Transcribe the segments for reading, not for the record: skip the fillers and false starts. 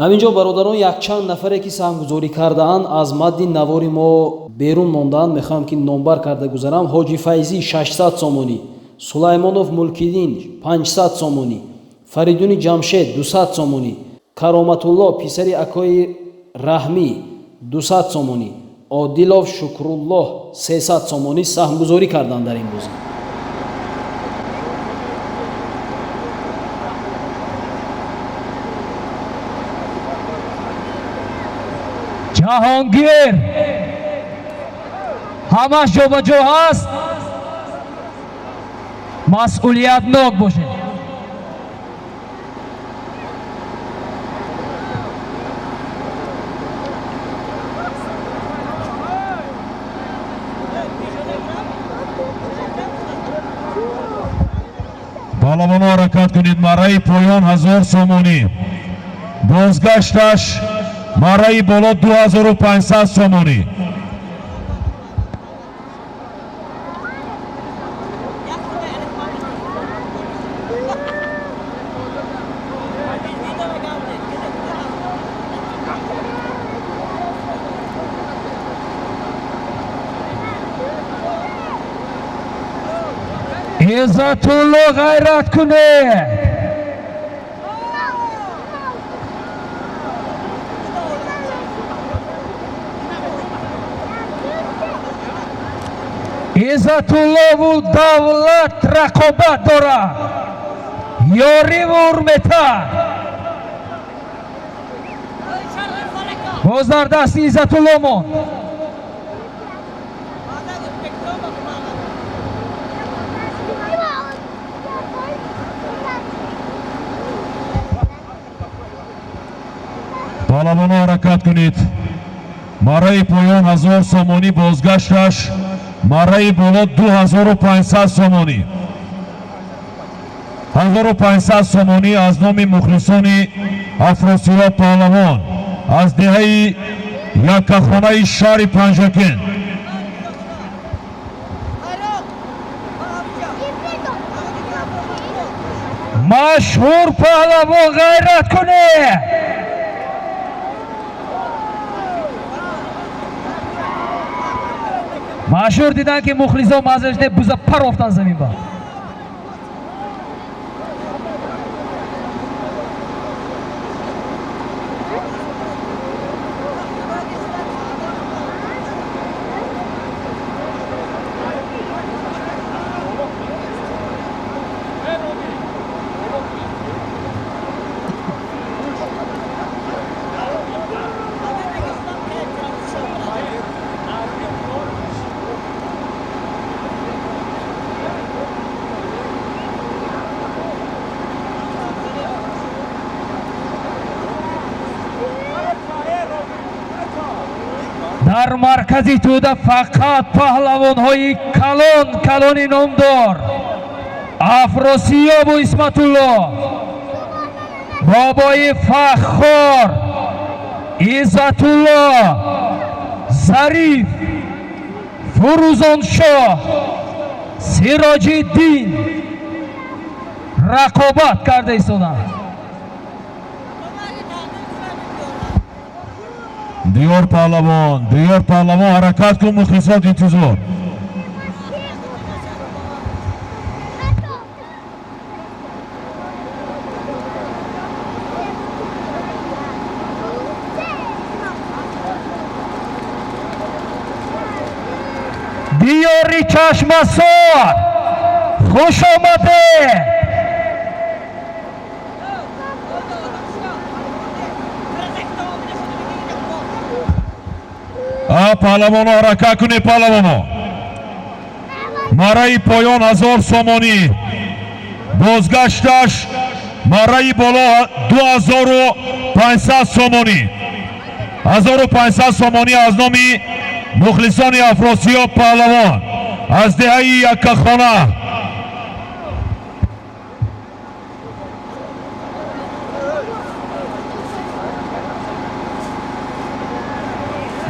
Ҳамин ҷо, бародарон, якчанд нафаре, ки саҳмгузорӣ кардаанд, аз мадди навори мо берун мондаанд. Мехоҳам, ки номбар карда гузарам: Ҳоҷи Файзӣ 600 сомонӣ, Сулаймонов Мулкиддин 500 сомонӣ, Фаридуни Ҷамшед 200 сомонӣ, Кароматулло писари акои Раҳмӣ 200 сомонӣ, Одилов Шукруллоҳ 300 сомонӣ саҳмгузорӣ карданд дар ин бозӣ. Ҷаҳонгир, ҳамаш ҷобаҷо ҳаст, масъулиятнок бошед. Паҳлавоно, ҳаракат кунед. Марраи поён 1000 сомонӣ, бозгашташ марраи боло 2500 сомонӣ. Иззатулло, ғайрат кунед. Иззатуллову Давлат рақобат дорад, ёриву Урмета боз дар дасти Иззатулло монд. Паҳлавоно, ҳаракат кунед. Марраи поён 1000 сомонӣ, бозгашташ марраи боло 2500 сомонӣ. 1500 сомонӣ аз номи мухлисони Афросиёб паҳлавон аз деҳаи Яккахонаи шаҳри Панҷакент. Машҳур паҳлавон, ғайрат кунед. Машҳур дидан, ки мухлисон мазашне буза парофтан замин ба. Дар маркази тӯда фақат паҳлавонҳои калон калони номдор: Афросиёбу Исматулло, Бобои Фаххор, Иззатулло, Зариф, Фурӯзоншоҳ, Сироҷиддин рақобат карда истоданд. Диёр паҳлавон, Диёр паҳлавон, ҳаракат кун, мухлисот интизор. Диёри Чашмасор, хуш омадед! А, паҳлавоно, ҳаракат кунед, паҳлавоно. Марраи поён 1000 сомонӣ, бозгашташ марраи боло 2500 сомонӣ. 1500 сомонӣ аз номи мухлисони Афросиёб паҳлавон аз деҳаи Яккахона.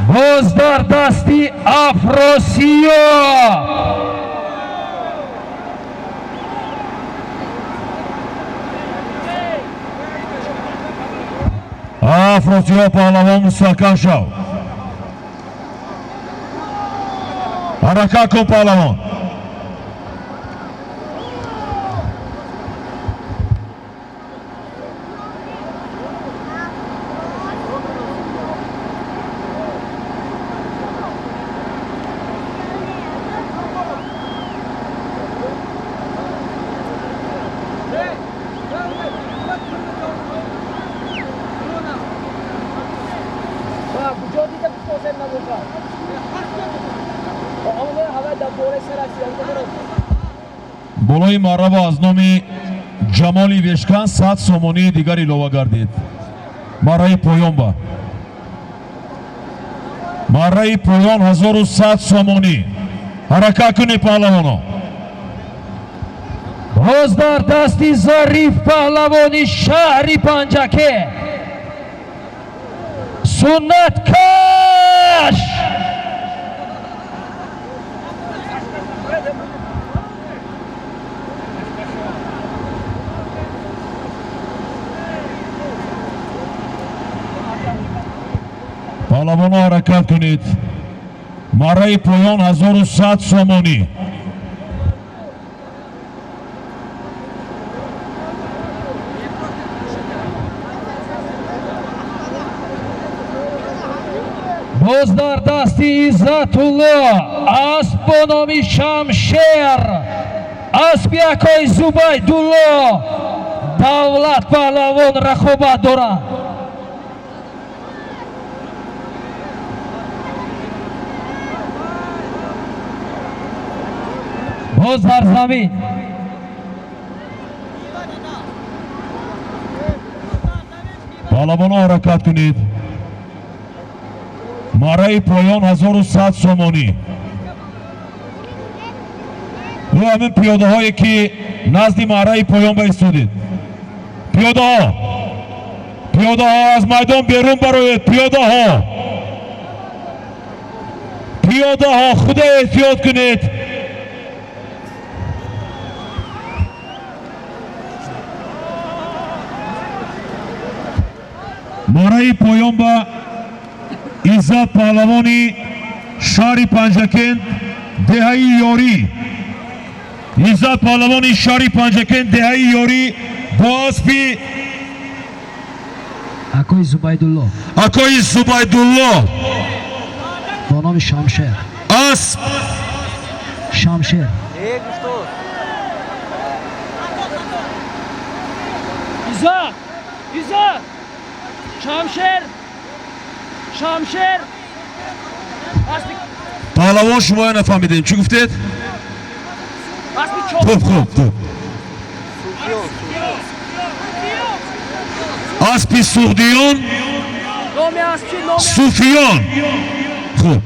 Боз дар дасти Афросиёб. А, Афросиёб паҳлавон, мустаҳкам шав, ҳаракат кун, паҳлавон. Болои марраба аз номи Ҷамоли Вешкан 100 сомонии дигар илова гардид. Марраи поён ба марраи поён 1100 сомонӣ. Ҳаракат кунед, паҳлавоно. Боз дар дасти Зариф паҳлавони шаҳри Панҷакент суннаткаш. Паҳлавоно, ҳаракат кунед. Марраи поён 1100 сомонӣ. Боз дар дасти Иззатулло асп бо номи Шамшер, аспи акои Зубайдулло, Давлат паҳлавон рақобат доранд. Боз дар замин. Паҳлавоно, ҳаракат кунед. Марраи поён 1100 сомонӣ. Ӯ ҳамин пиёдаҳое, ки назди марраи поён баистодед, пиёдаҳо, пиёдаҳо, аз майдон берун бароед. Пиёдаҳо, пиёдаҳо, худо эҳтиёт кунед. Марраи поён ба Иззат паҳлавони шаҳри Панҷакент, деҳаи Ёрӣ, Иззат паҳлавони шаҳри Панҷакент, деҳаи Ёрӣ, бо аспи акои Зубайдулло. Акои Зубайдулло. Бо номи Шамшер. Асп. Шамшер. Иззат! Иззат! Шамшер! Шамшер! Аспи Паҳлавон, шумоя нафаҳмидем, чӣ гуфтед? Аспи чоп. Хуб, хуб, хуб. Аспи суғдиён. Номи асп чӣ? Номи Суфиён. Хуб,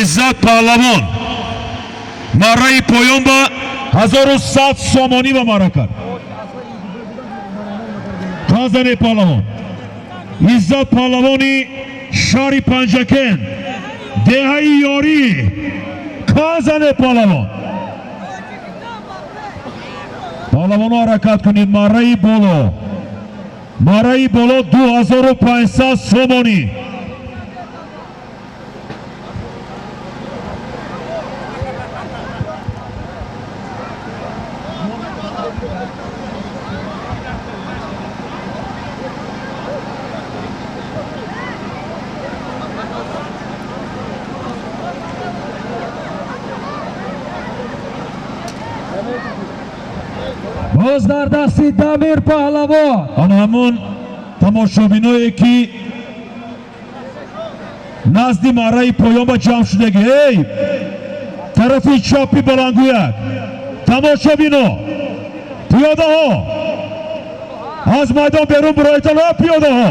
Иззат паҳлавон марраи поён ба 1100 сомонӣ ба марра кард. Қазане, паҳлавон. Иззат паҳлавони шаҳри Панҷакент, деҳаи Ёрӣ. Казане, паҳлавон. Паҳлавоно, ҳаракат кунед. Марраи боло, марраи боло 2500 сомонӣ. Боз дар дасти Дамир паҳлавон. Ана ҳамон тамошобиное, ки назди марраи поён ба ҷамъ шудагӣ, эй, тарафи чапи баландгӯяк, тамошобино, пиёдаҳо, аз майдон берун бироедтон. Ҳа, пиёдаҳо,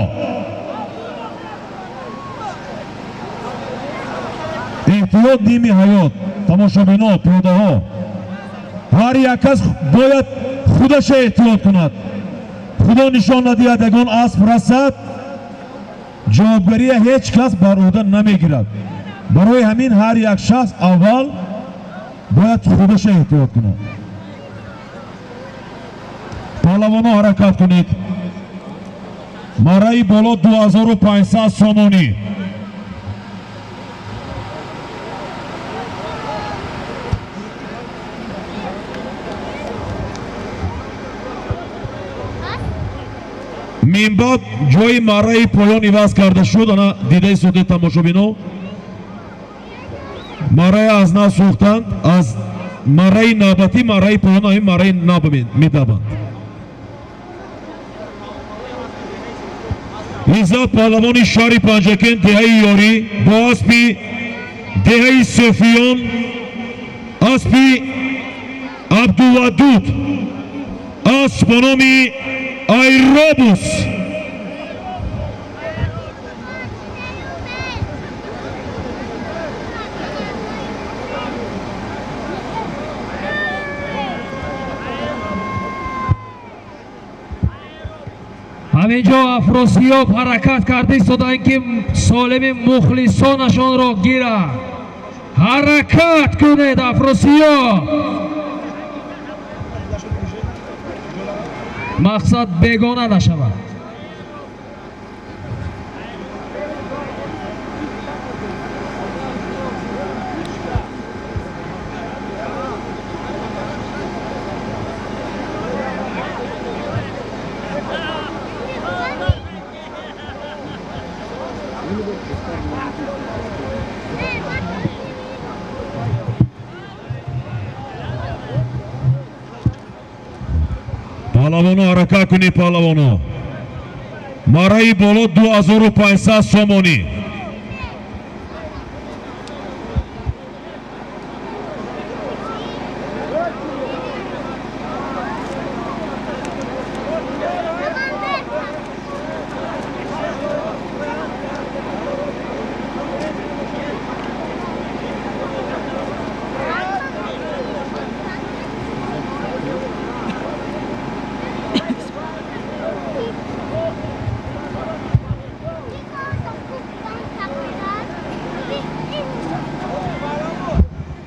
эҳтиёт ними ҳаёт. Тамошобино, пиёдаҳо, ҳар як кас бояд худаша эҳтиёт кунад. Худо нишон надиҳад, ягон асп расад, ҷавобгария ҳеҷ кас бар ӯҳда намегирад. Барои ҳамин ҳар як шахс аввал бояд худаша эҳтиёт кунад. Паҳлавоно, ҳаракат кунед. Мараи боло 2500 сомонӣ. Минбаъд ҷои мараи поён иваз карда шуд. Ана, дидаи содаи тамошобино, мараи аз нав сӯхтанд. Аз мараи навбатӣ мараи поён, ҳамин мараи нав метабанд. Иззат паҳлавони шаҳри Панҷакент, деҳаи Ёрӣ, бо аспи деҳаи Суфиён, аспи Абдувадуд, асп бо номи Айробус. Ҳаминҷо Афросиёб ҳаракат карда истодаанд, ки солими мухлисонашонро гирад. Ҳаракат кунед, Афросиёб, мақсад бегона нашавад. Паҳлавоно, ҳаракат кунед, паҳлавоно. Мараи боло 2500 сомонӣ.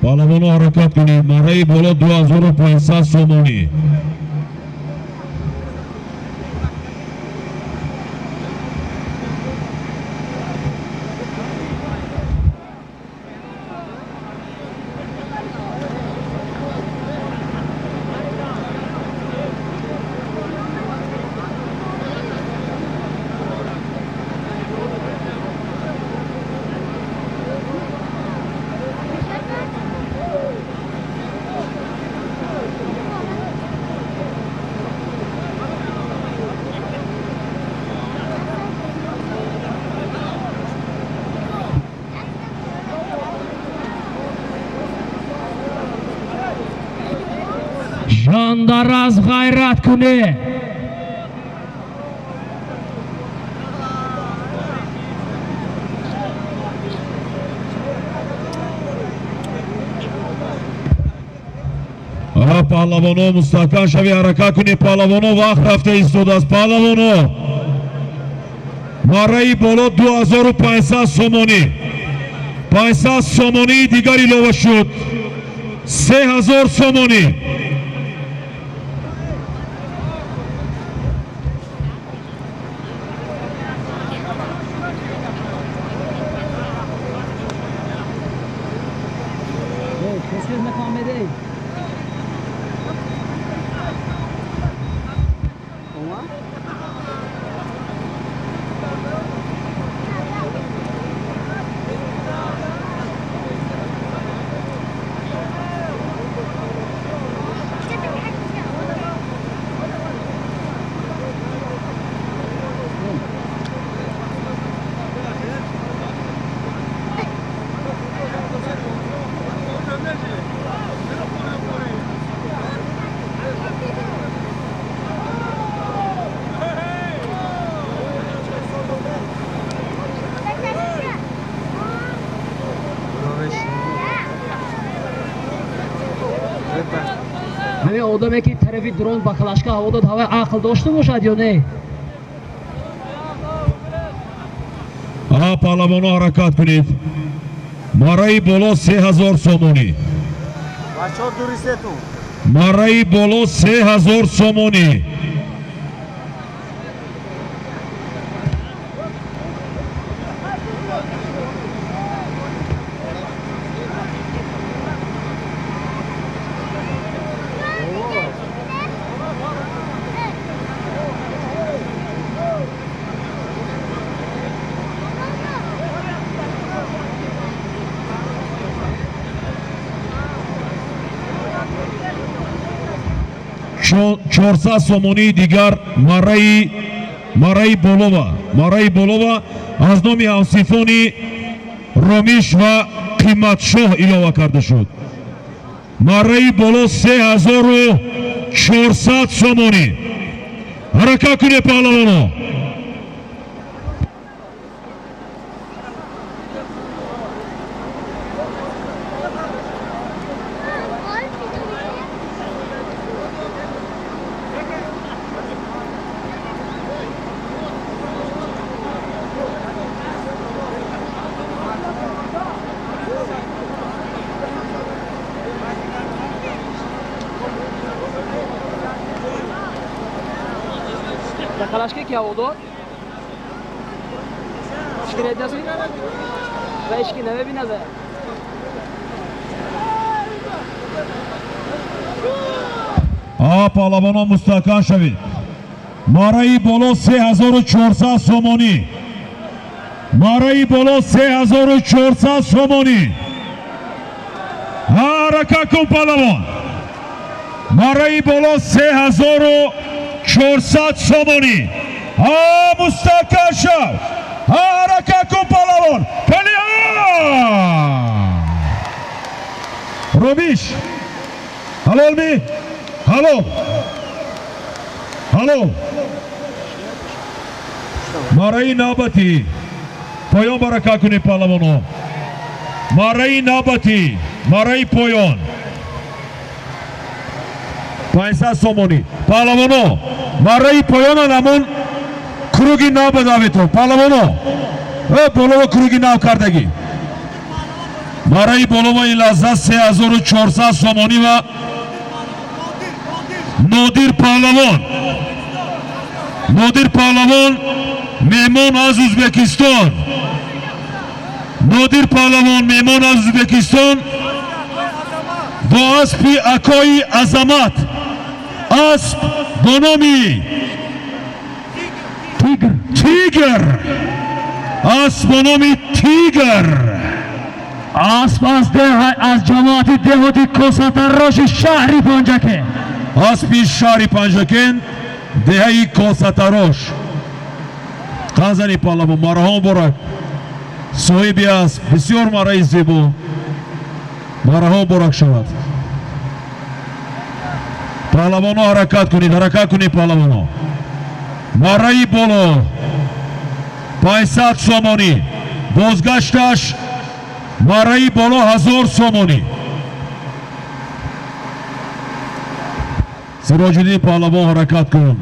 Паҳлавоно, ҳаракат кунед. Мараи боло 2500 сомонӣ. Жандараз, ғайрат кунед. Ара, паҳлавоно, мустаҳкам шави, ҳаракат кунед, паҳлавоно, вақт рафта истодааст. Паҳлавоно, мараи боло 2500 сомонӣ. 500 сомонии дигар илова шуд, 3000 сомонӣ. Ҳамин одаме, ки тарафи дрон баклашка ҳаво дод, ҳавай ақл дошта бошад ё не? Аҳа, паҳлавоно, ҳаракат кунед. Мараи боло 3000 сомонӣ. Марраи боло 3000 сомонӣ. 400 сомонии дигар марраи болова аз номи ҳамсифони Ромиш ва Қиматшоҳ илова карда шуд. Марраи боло 3400 сомонӣ. Ҳаракат кунед, паҳлавоно. Калашке ки ҳаво дод? Ишки недасӣ? Ва ишки намебинад? А паҳлавонон, мустаҳкам шавед. Марраи боло 3400 сомонӣ. Марраи боло 3400 сомонӣ. Ҳаракат кун, паҳлавон. Марраи боло 3400 сомонӣ. Ҳа, мустаҳкам шав. Ҳа, ҳаракат кун, паҳлавон. Калиҳа! Ромиш, ҳалол ми? Ҳалол, ҳалол. Марраи навбатӣ поён. Баракат кунед, паҳлавоно. Марраи навбатӣ, марраи поён, 500 сомонӣ. Паҳлавоно, марраи поёнан ҳамон круги нав ба даветон, паҳлавоно. Болова круги нав кардагӣ. Марраи болова ин лаҳза 3400 сомонӣ ва Нодир паҳлавон. Нодир паҳлавон, меҳмон аз Ӯзбекистон. Нодир паҳлавон, меҳмон аз Ӯзбекистон, бо аспи акои Азамат, асп бо номи Тигр. Тигр, асп бо номи Тигр. Асп аз ҷамоати деҳоти Косатароши шаҳри Панҷакент. Аспи шаҳри Панҷакент, деҳаи Косатарош. Қанзани, паҳлавон, марҳам муборак соҳиби асп. Бисёр марраи зебо, марҳам муборак шавад. Паҳлавоно, ҳаракат кунед, ҳаракат кунед, паҳлавоно. Марраи боло 500 сомонӣ, бозгашташ марраи боло 1000 сомонӣ. Сироҷиддин паҳлавон, ҳаракат кун.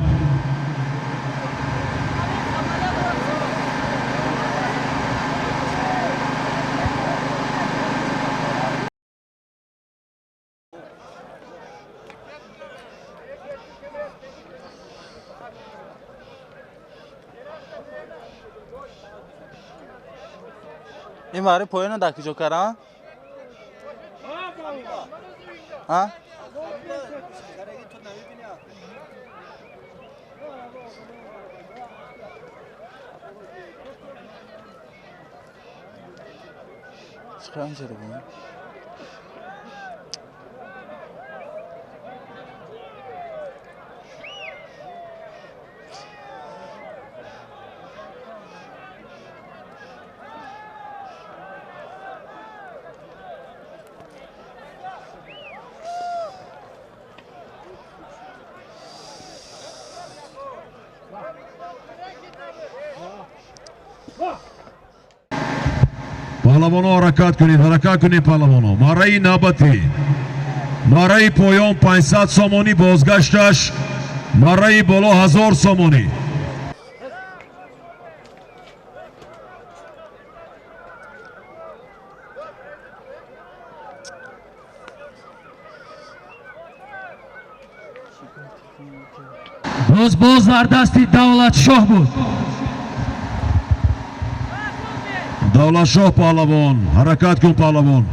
Ин марраи поёна дар куҷо кардан? А? Чӣ анҷара бин? Паҳлавоно, ҳаракат кунед, ҳаракат кунед, паҳлавоно. Марраи навбатӣ, марраи поён 500 сомонӣ, бозгашташ марраи боло 1000 сомонӣ. Боз дар дасти Давлатшоҳ буд. Давлатшоҳ паҳлавон, ҳаракат кун паҳлавон.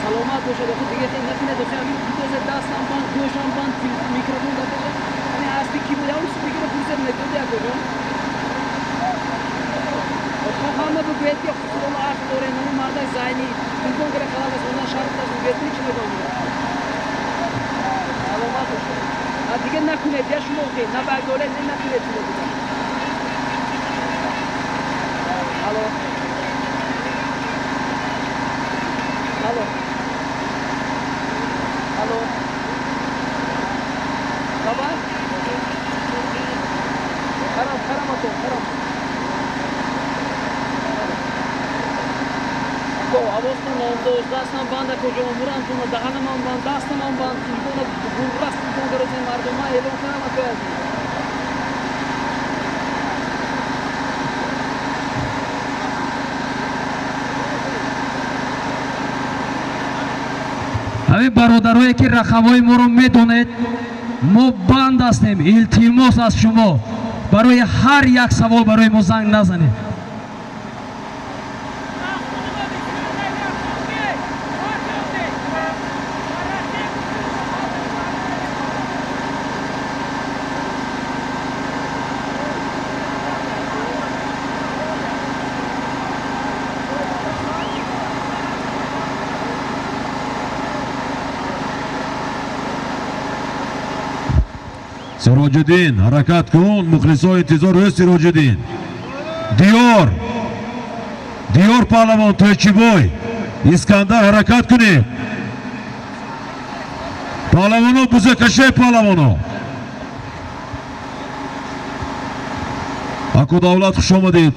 Саломат бошад, охи дига хел накунед, охи ҳамин дидозе дастам банд, гӯшам банд, микрофон дар бошад. Ҳамин аспи ки буд, ҳамин дигара пурсад методи якоҷон. Охи ҳама бигӯяд ки худоно ақл дорем, ҳамин мардак зайни, телефон кара халал расондан шарт аст, бигӯяд ки чӣ мегӯям. Саломат бошад. А дига накунед, я шумо охи, на багдолед, не накунед шумо дига. Алло. Алло. Алло. Баба? Харам, харам ато, харам. Ако, авостон номдоз, дастам банда куҷо, мурам туна, даҳанамам банд, дастамам банд, телефона гурраст телефон карозен мардума, элон харам ако аз. Ҳамин бародарое ки рақамҳои моро медонед, мо банд ҳастем. Илтимос аз шумо, барои ҳар як савол барои мо занг назанед. Сироҷиддин, ҳаракат кун, мухлисо интизор ӯ Сироҷиддин. Диёр, Диёр паҳлавон, Тӯйчибой, Искандар ҳаракат кунед. Паҳлавоно бузакаше паҳлавоно. Аку Давлат, хуш омадед.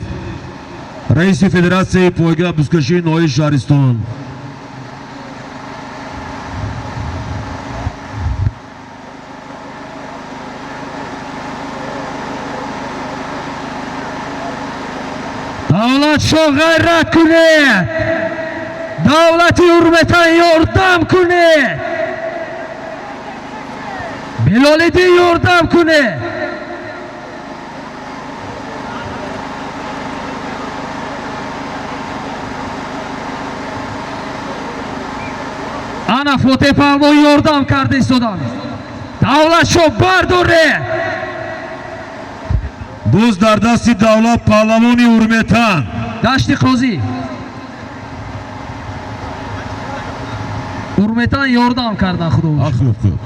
Раиси Федератсияи пойга бузкашии ноҳияи шаҳристон. Давлатшоҳ ғайрат кунед, давлати Ҳурматан ёрдам кунед, Билолиддин ёрдам кунед. Ана Фотеҳ паҳлавон ёрдам карда истоданд. Давлатшоҳ бардоре. Буз дар дасти Давлат паҳлавони Ҳурматан. Дашти Қозӣ. Ҳурматан ёрдам кардан худо. Хуб, хуб.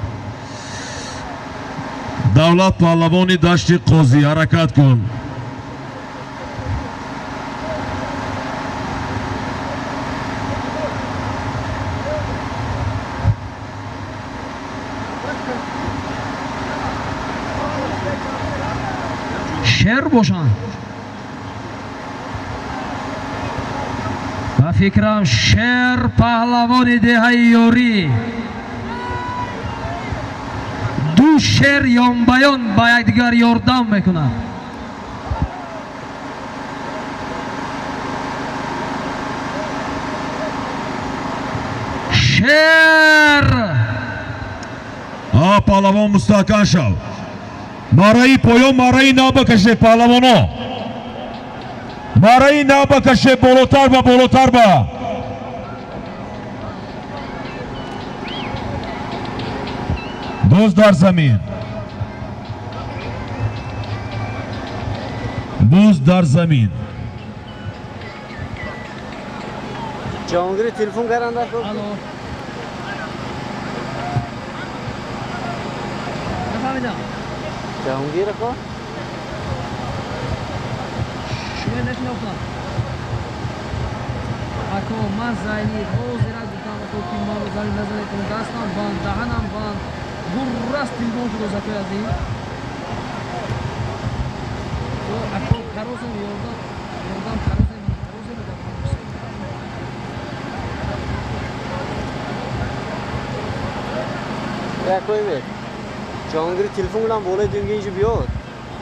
Давлат паҳлавони Дашти Қозӣ, ҳаракат кун. Шер бошанд. Ба фикрам шер паҳлавони деҳаи ёрӣ. Ду шер ёнбаён ба якдигар ёрдам мекунанд. Шер! А паҳлавон мустаҳкам шав. Мараи поён, мараи набакаше паҳлавоно. Мараи набакаше, болотар ба, болотар ба. Боз дар замин. Боз дар замин. Ҷаҳонгир телефон каранда. Алло. Нафаҳмидам. Ҷаҳонгир ко? Шумо нашинохтам. Ако ман зайни ҳозира гуфтам, ако ки маро зайни назанед, дастам банд, даҳанам банд, гурраст телефон шуд закои азим. Ако карозам ёрдам, ёрдам карозам, карозам. Якой Ҷаҳонгири телефон кунам болои дунги инҷо биёд.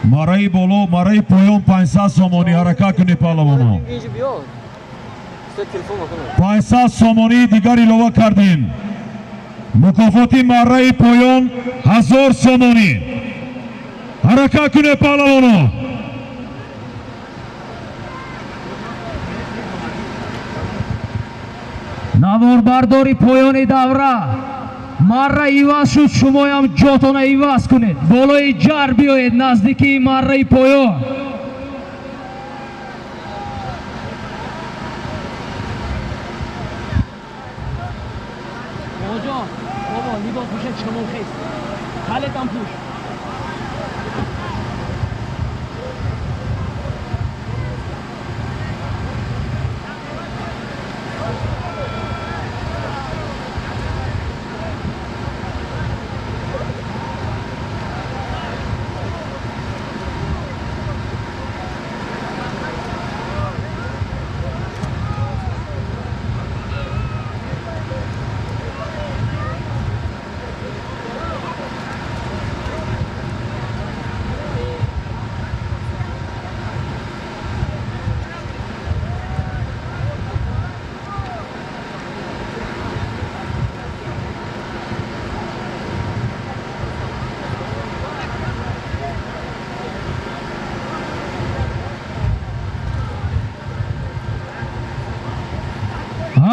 Мараи боло, мараи поён 500 сомонӣ. Ҳаракат кунед, паҳлавоно. Инҷо биёд. Телефон бикунам. 500 сомонии дигар илова кардем. Мукофоти мараи поён 1000 сомонӣ. Ҳаракат кунед, паҳлавоно. Наворбардори поёни давра, марра иваз шуд, шумоям ҷотона иваз кунед, болои ҷар биёед, наздикии марраи поён. Бобоҷон, бобо, либос пӯшед, шамолхез халетам пӯш.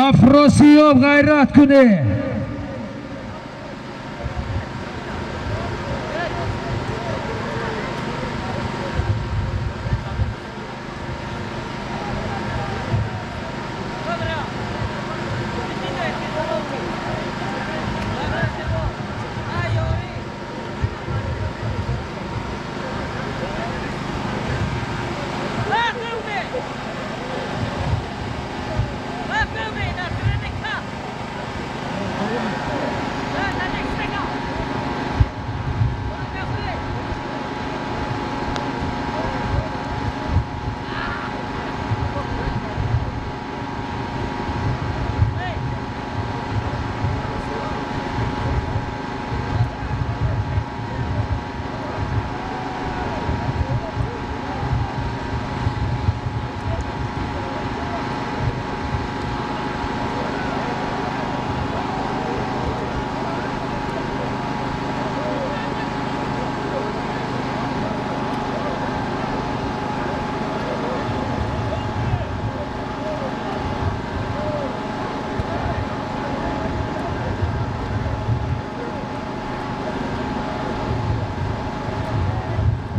Афросиёб, ғайрат кунед.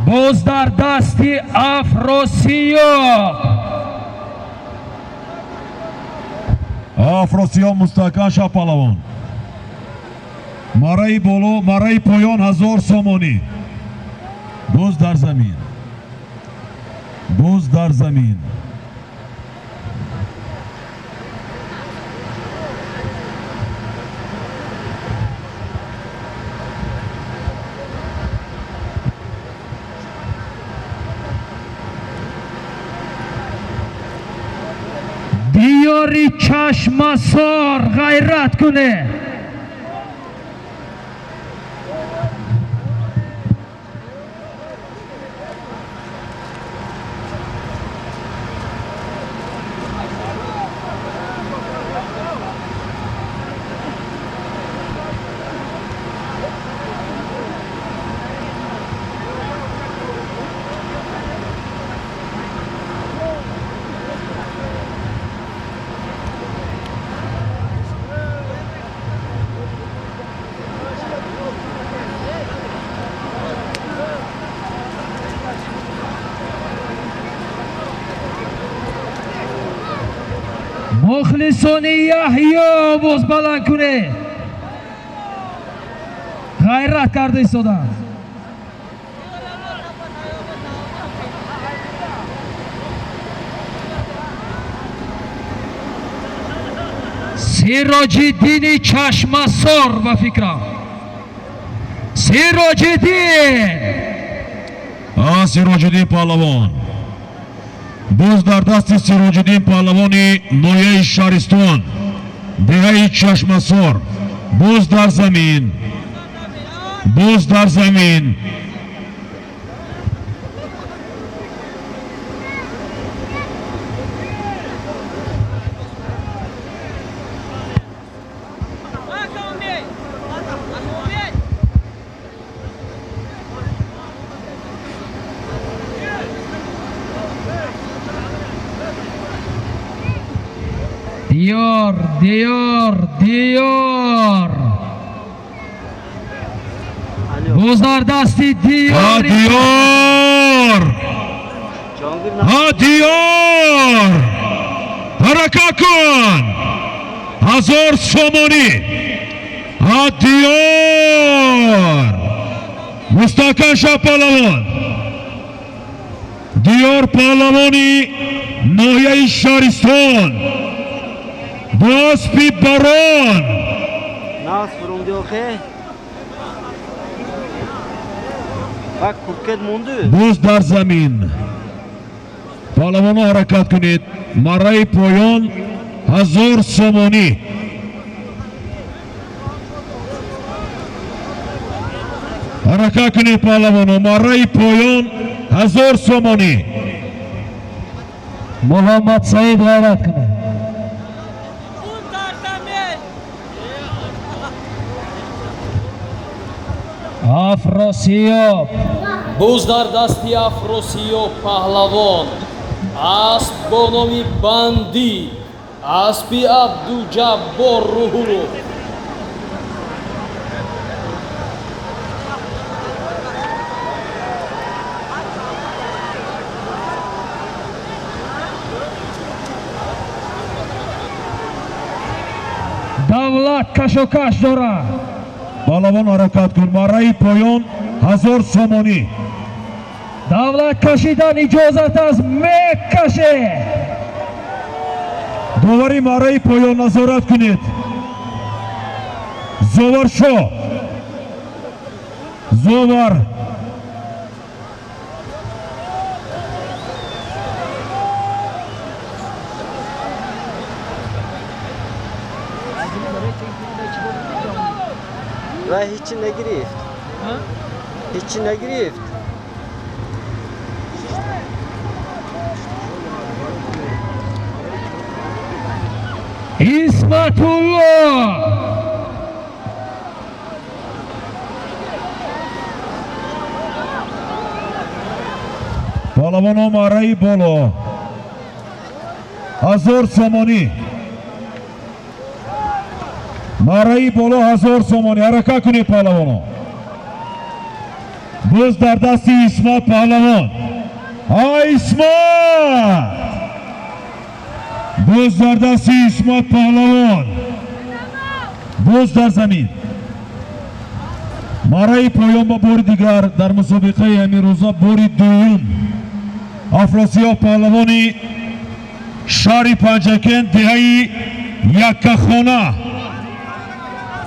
Боз дар дасти Афросиёб. Афросиёб, мустаҳкам шав, паҳлавон. Мараи боло, мараи поён 1000 сомонӣ. Боз дар замин, боз дар замин. Диёри Чашмасор, ғайрат кунед. Мухлисони Яҳё, овоз баланд кунед. Ғайрат карда истоданд. Сироҷиддини Чашмасор, ба фикрам, Сироҷиддин. А, Сироҷиддин паҳлавон. Боз дар дасти Сироҷиддин паҳлавони ноҳияи Шаҳристон, деҳаи Чашмасор. Боз дар замин. Боз дар замин. Диёр, Диёр, Диёр. Боз дар дасти Диёр. Диёр! Диёр! Ҳаракат кун! 1000 сомонӣ. Диёр! Мустаҳкам шав паҳлавон. Диёр паҳлавони ноҳияи Шаҳристон. Бо аспи барон. Нас фурумди охе. Бак курткет монду. Боз дар замин. Паҳлавонҳо ҳаракат кунед. Марраи поён 1000 сомонӣ. Ҳаракат кунед паҳлавонҳо. Марраи поён 1000 сомонӣ. Муҳаммад Саид ғайрат кунед. Афросиёб. Боз дар дасти Афросиёб паҳлавон. Асп бо номи Бандӣ. Аспи Абдуҷаббор Руҳулов. Давлат кашокаш дорад. Паҳлавон ҳаракат кун. Марраи поён 1000 сомонӣ. Давлат кашидан иҷозат аст, мекаше. Довари марраи поён назорат кунед. Зоваршо. Зовар. Ва ҳеҷ нагирифт. Ҳеҷ нагирифт. Исматулло. Паҳлавонҳо марраи боло. 1000 сомонӣ. Марраи боло 1000 сомонӣ. Ҳаракат кунед паҳлавонҳо. Боз дар дасти Исмат паҳлавон. Исмат! Боз дар дасти Исмат паҳлавон. Боз дар замин. Марраи поён ба бори дигар дар мусобиқаи ҳамин рӯза бори дуюм. Афросиёб паҳлавони шаҳри Панҷакент, деҳаи Яккахона.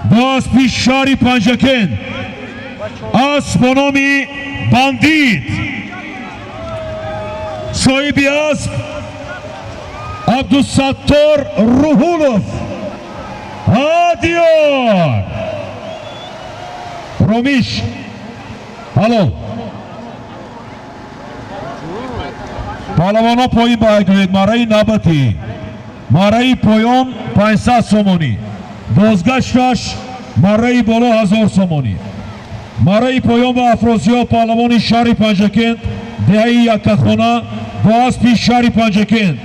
Бо аспи шаҳри Панҷакент. Асп бо номи Бандит. Соҳиби асп Абдусаттор Руҳулов. Диёр. Ромиш. Ҳалол. Паҳлавонҳо поин баҳай кунед. Марраи навбатӣ. Марраи поён 500 сомонӣ. Бозгашташ марраи боло 1000 сомонӣ. Марраи поён ба Афросиёб паҳлавони шаҳри Панҷакент, деҳаи Яккахона бо аспи шаҳри Панҷакент.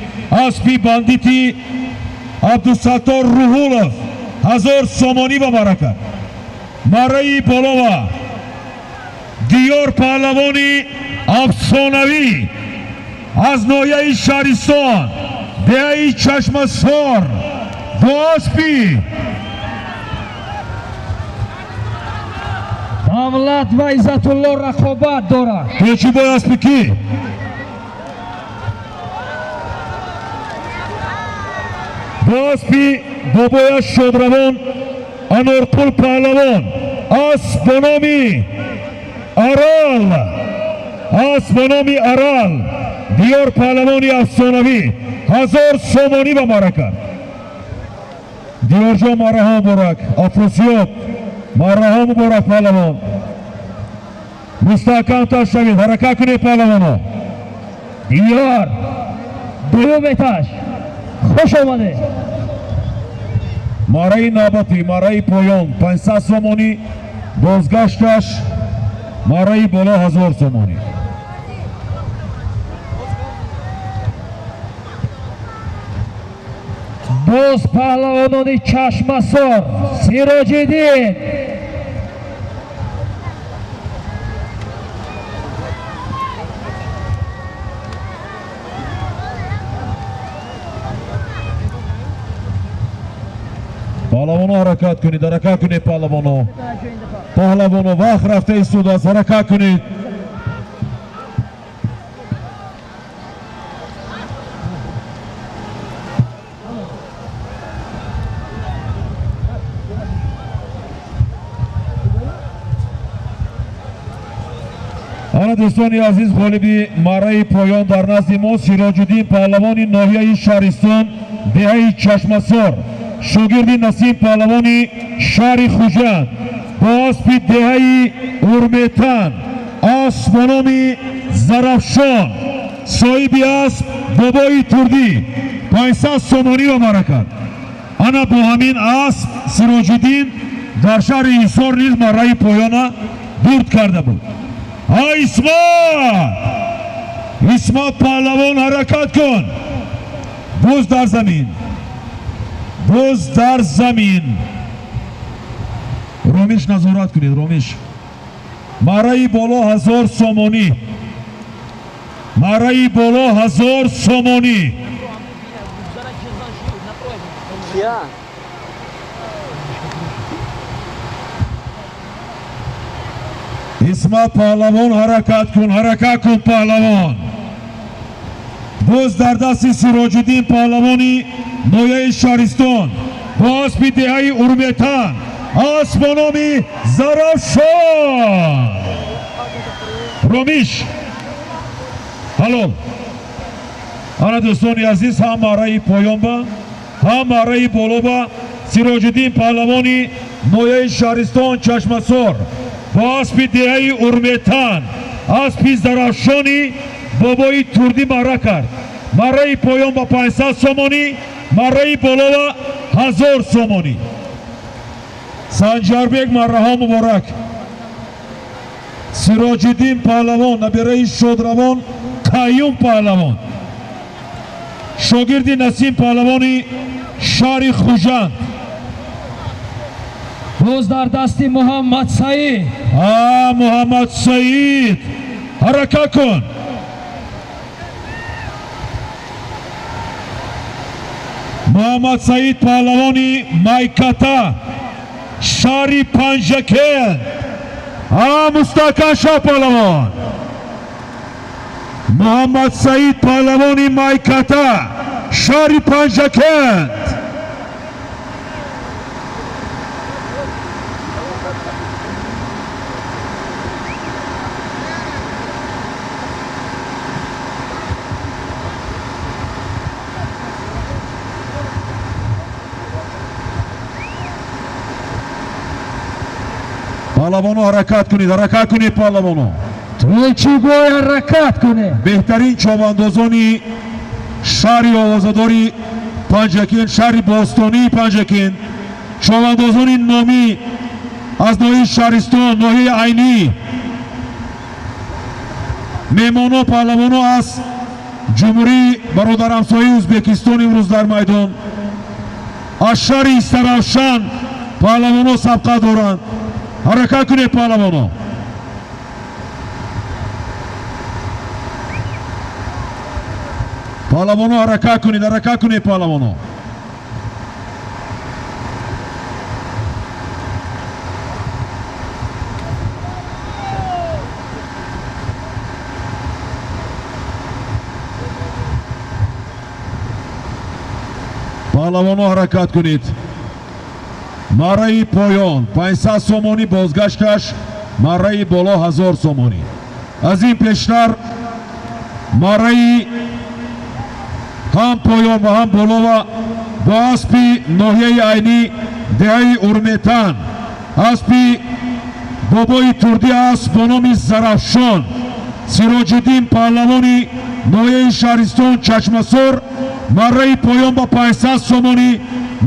Аспи бандити Абдусаттор Руҳулов 1000 сомонӣ ба марака. Марраи болова Диёр паҳлавони афсонавӣ аз ноҳияи Шаҳристон, деҳаи Чашмасор бо аспи Давлат ва Иззатулло рақобат дорад. Тоҷибой аспи кӣ? Бо аспи бобояш шодравон Анорқул паҳлавон. Асп бо номи Арал. Асп бо номи Арал. Диёр паҳлавони афсонавӣ 1000 сомонӣ ба марака. Диёрҷон, марраҳо муборак. Афросиёб, марраҳо муборак паҳлавон. Мустаҳкамтар шавед, ҳаракат кунед, паҳлавоно. Диёр, дуюм этаж, хуш омадед. Мараи навбатӣ, мараи поён 500 сомонӣ, бозгашташ мараи боло 1000 сомонӣ. Боз паҳлавонони Чашмасор, Сироҷиддин. Паҳлавоно, ҳаракат кунед, ҳаракат кунед, паҳлавоно. Паҳлавоно, вақт рафта истодааст, ҳаракат кунед. Ана, дӯстони азиз, ғолиби мараи поён дар назди мо Сироҷуддин паҳлавони ноҳияи Шаҳристон, деҳаи Чашмасор, шогирди Насим паҳлавони шаҳри Хуҷанд, бо аспи деҳаи Урметан, асп бо номи Зарафшон, соҳиби асп Бобои Турдӣ, 500 сомониро мара кард. Ана бо ҳамин асп Сироҷиддин дар шаҳри Ҳисор низ мараи поёна бурд карда буд. А, Исмат, Исмат паҳлавон, ҳаракат кун. Боз дар замин, боз дар замин. Ромиш, назорат кунед, Ромиш. Мараи боло 1000 сомонӣ, мараи боло 1000 сомонӣ. Кия? Исмат паҳлавон, ҳаракат кун, ҳаракат кун, паҳлавон. Боз дар дасти Сироҷиддин паҳлавони ноҳияи Шаҳристон, бо аспи деҳаи Урметан, асп бо номи Зарафшон. Ромиш, ҳалол. Ана, дӯстони азиз, ҳам мараи поён ба, ҳам мараи боло ба Сироҷиддин паҳлавони ноҳияи Шаҳристон, Чашмасор, бо аспи деҳаи Урметан, аспи Зарафшони Бобои Турдӣ мара кард. Мараи поён ба 500 сомонӣ, мараи боло ба 1000 сомонӣ. Санҷарбек, марраҳо муборак. Сироҷиддин паҳлавон, набираи шодравон Қаюм паҳлавон, шогирди Насим паҳлавони шаҳри Хуҷанд. Боз дар дасти Муҳаммад Саид. А, Муҳаммад Саид, ҳаракат кун. Муҳаммад Саид паҳлавони Майката, шаҳри Панҷакент. А, мустаҳкам шав, паҳлавон. Муҳаммад Саид паҳлавони Майката, шаҳри Панҷакент. Паҳлавоно, ҳаракат кунед, ҳаракат кунед, паҳлавоно. Чӣ бояд ҳаракат кунед? Беҳтарин чобандозони шаҳри овозадори Панҷакент, шаҳри бостонии Панҷакент, чобандозони номӣ аз ноҳияи Шаҳристон, ноҳияи Айнӣ, меҳмоно, паҳлавоно аз ҷумҳурии бародарҳамсояи Ӯзбекистон имрӯз дар майдон, аз шаҳри Истаравшан паҳлавоно сабқат доранд. Ҳаракат кунед, паҳлавоно. Паҳлавоно, ҳаракат кунед, ҳаракат кунед, паҳлавоно. Паҳлавоно, ҳаракат кунед. Мараи поён 500 сомонӣ, бозгашташ мараи боло 1000 сомонӣ. Аз ин пештар мараи ҳам поён ва ҳам болова бо аспи ноҳияи Айнӣ, деҳаи Урметан, аспи Бобои Турдӣ асп бо номи Зарафшон, Сироҷиддин паҳлавони ноҳияи шаҳристон Чашмасор, марраи поён ба 500 сомонӣ,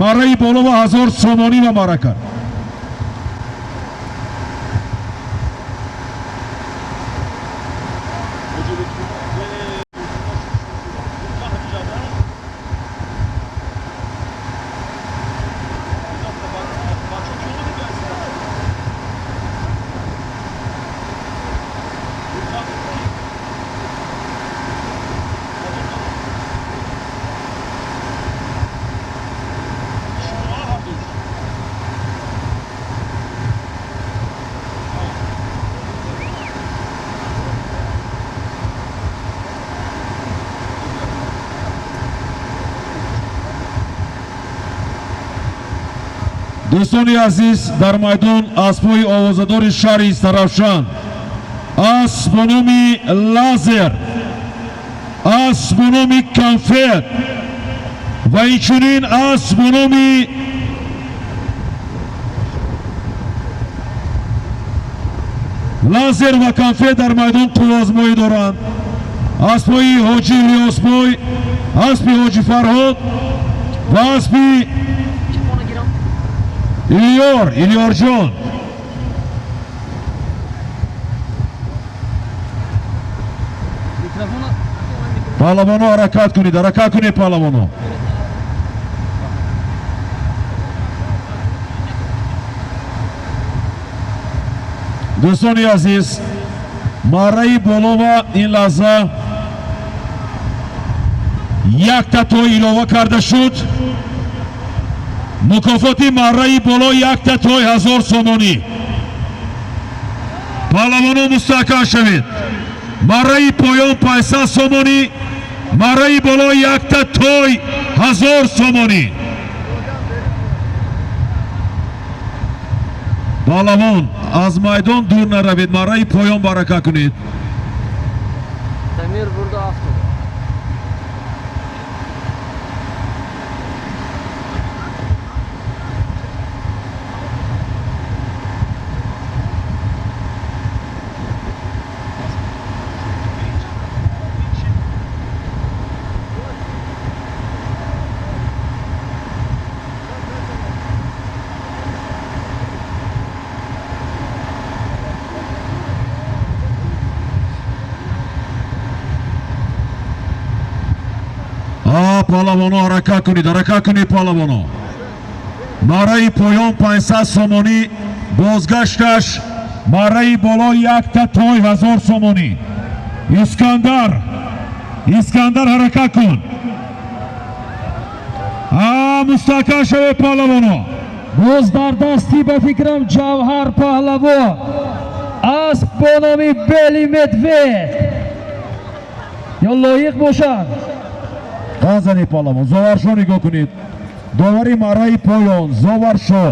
марраи боло ба 1000 сомонӣ ва маърака. Дӯстони азиз, дар майдон аспҳои овозадори шаҳри Истаравшан, асп бо номи Лазер, асп бо номи Конфет ва инчунин асп бо номи Лазер ва Конфет дар майдон қувваозмоӣ доранд. Аспҳои Ҳоҷи Ильёсбой, аспи Ҳоҷи Фарҳод ва аспи Ильёр, Ильёрҷон. Паҳлавоно, ҳаракат кунед, ҳаракат кунед, паҳлавоно. Дӯстони азиз, марраи болова ин лаҳза якта той илова карда шуд. Мукофоти марраи боло якта той 1000 сомонӣ. Паҳлавоно, мустаҳкам шавед. Марраи поён 500 сомонӣ, марраи боло якта той 1000 сомонӣ. Паҳлавон, аз майдон дур наравед, марраи поён барака кунед. Дамир бурда афтод. Паҳлавоно, ҳаракат кунед, ҳаракат кунед, паҳлавоно. Марраи поён 500 сомонӣ, бозгашташ марраи боло якта той 1000 сомонӣ. Искандар, Искандар, ҳаракат кун. Мустаҳкам шавед, паҳлавоно. Боз дар дасти, ба фикрам, Ҷавҳар паҳлавон асп бо номи Белый Медведь ё лоиқ бошад. Ғазани паҳлавон, Зоваршо, нигоҳ кунед. Довари марраи поён Зоваршо.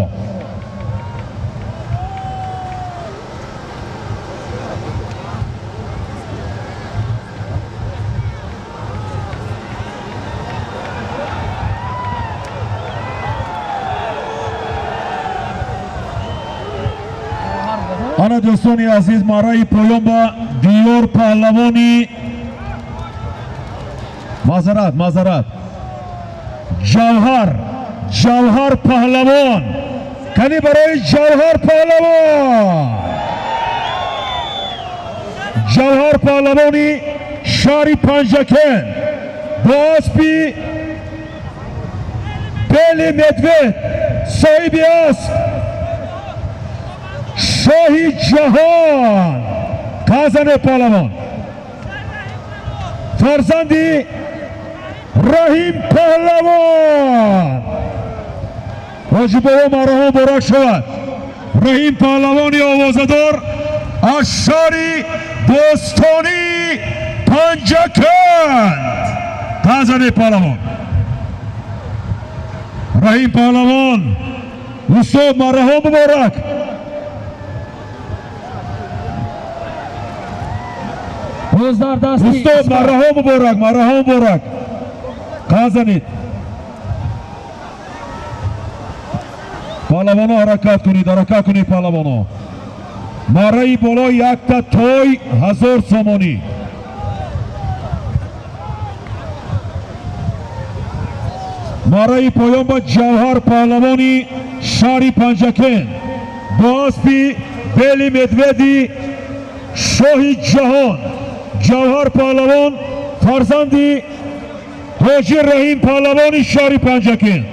Ана, дӯстони азиз, марраи поён ба Диёр паҳлавони, маъзарат, маъзарат, Ҷавҳар, Ҷавҳар паҳлавон. Кани барои Ҷавҳар паҳлавон, Ҷавҳар паҳлавони шаҳри Панҷакент бо аспи Белый Медведь, соҳиби асп Шоҳи Ҷаҳон, Қазане паҳлавон, фарзанди Раҳим паҳлавон. Ҳоҷи бобо, марҳам муборак шавад. Раҳим паҳлавони овозадор аз шаҳри бостонии Панҷакент. Қазане паҳлавон, Раҳим паҳлавон, устод, марҳам муборак. Боз дар дасти Устод, марҳам муборак, марҳам муборак. Қазанид. Паҳлавоно, ҳаракат кунед, ҳаракат кунед, паҳлавоно. Мараи боло якта той 1000 сомонӣ. Мараи поён ба Ҷавҳар паҳлавони шаҳри Панҷакент бо аспи Бели Медведи шоҳи ҷаҳон. Ҷавҳар паҳлавон фарзанди Ҳоҷи Раҳим паҳлавони шаҳри Панҷакент,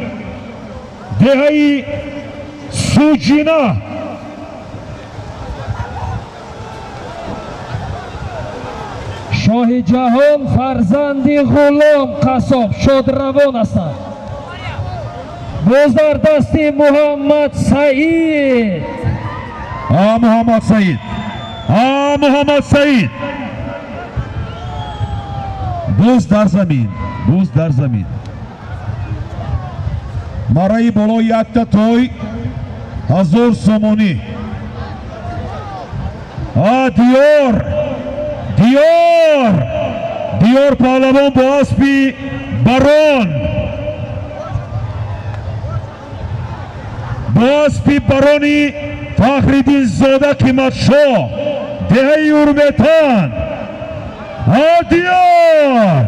деҳаи Суҷина. Шоҳи ҷаҳон фарзанди Ғулом Қассоб шодравон ҳастанд. Боз дар дасти Муҳаммад Саид. А Муҳаммад Саид, а Муҳаммад Саид, боз дар замин, боз дар замин. Мараи боло якта той 1000 сомонӣ. А Диёр, Диёр, Диёр паҳлавон бо аспи Барон, бо аспи Барони Фахриддинзода Қиматшоҳ, деҳаи Урметан. А Диёр,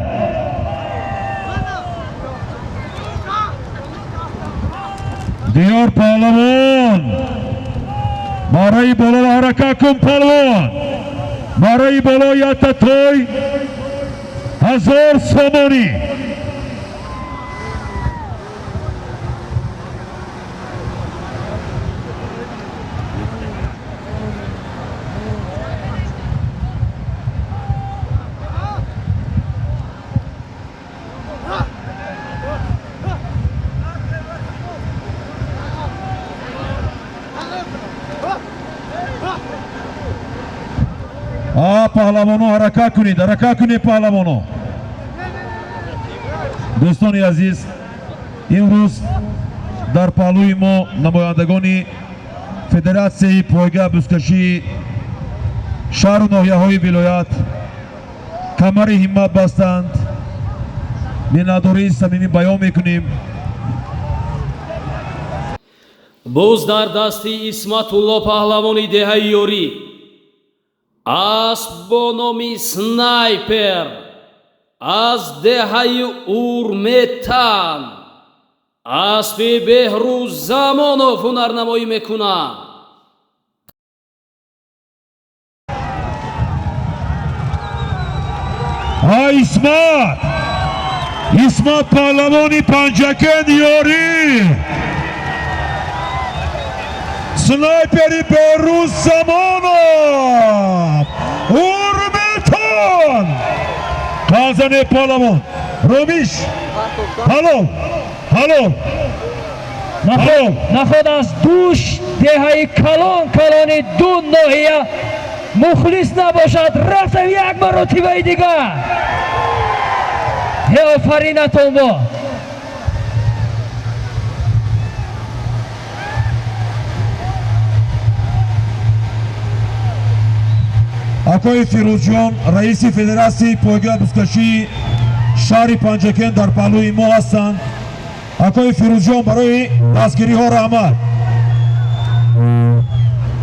Диёр паҳлавон, мараи боло ҳаракат кун палвон. Мараи боло якта той 1000 сомонӣ. А паҳлавоно ҳаракат кунед, ҳаракат кунед паҳлавоно. Дӯстони азиз, имрӯз дар паҳлӯи мо намояндагони федератсияи пойга бузкашии шаҳру ноҳияҳои вилоят камари ҳиммат бастанд. Миннатдории самимӣ баён мекунем. Боз дар дасти Исматулло паҳлавони деҳаи Ёрӣ асп бо номи Снайпер аз деҳаи Урметан, аспи Беҳрӯз Замонов ҳунарнамоӣ мекунад. А Исмат, Исмат паҳлавони Панҷакент Ёрӣ, снайпери Беҳрӯз Замонов, Урметан. Қазане паҳлавон ромиш, ҳалол, ҳалол, ҳалол. Наход аз душ деҳаи калон калони ду ноҳия мухлис набошад. Рафтам як маротибаи дигар. Ҳе, офаринатон бод. Акои Фирӯзҷон, раиси федератсияи пойгоҳи бузкашии шаҳри Панҷакент дар паҳлӯи мо ҳастанд. Акои Фирӯзҷон, барои дастгириҳо раҳмат.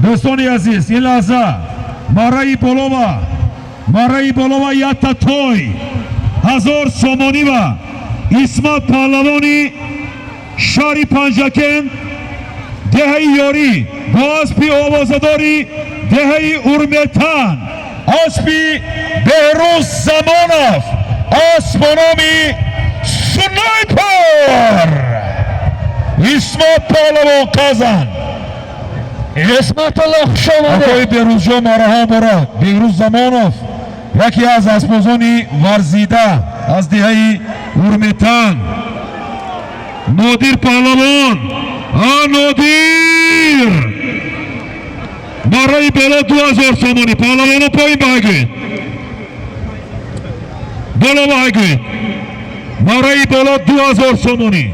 Дӯстони азиз, ин лаҳза мараи болова, мараи болова якта той 1000 сомонӣ ва Исмат паҳлавони шаҳри Панҷакент, деҳаи Ёрӣ бо аспи овозадори деҳаи Урметан, аспи Беҳрӯз Замонов, асп бо номи Снайпер. Исмат паҳлавон, қазан. Исматулло, хуш омадед. Акои Беҳрӯзҷон, мараҳо муборак. Беҳрӯз Замонов яке аз аспбозони варзида аз деҳаи Урметан. Нодир паҳлавон, а Нодир, мараи боло 2000 сомонӣ. Паҳлавоно, поин баҳагӯед, боло баҳагӯед. Мараи боло 2000 сомонӣ.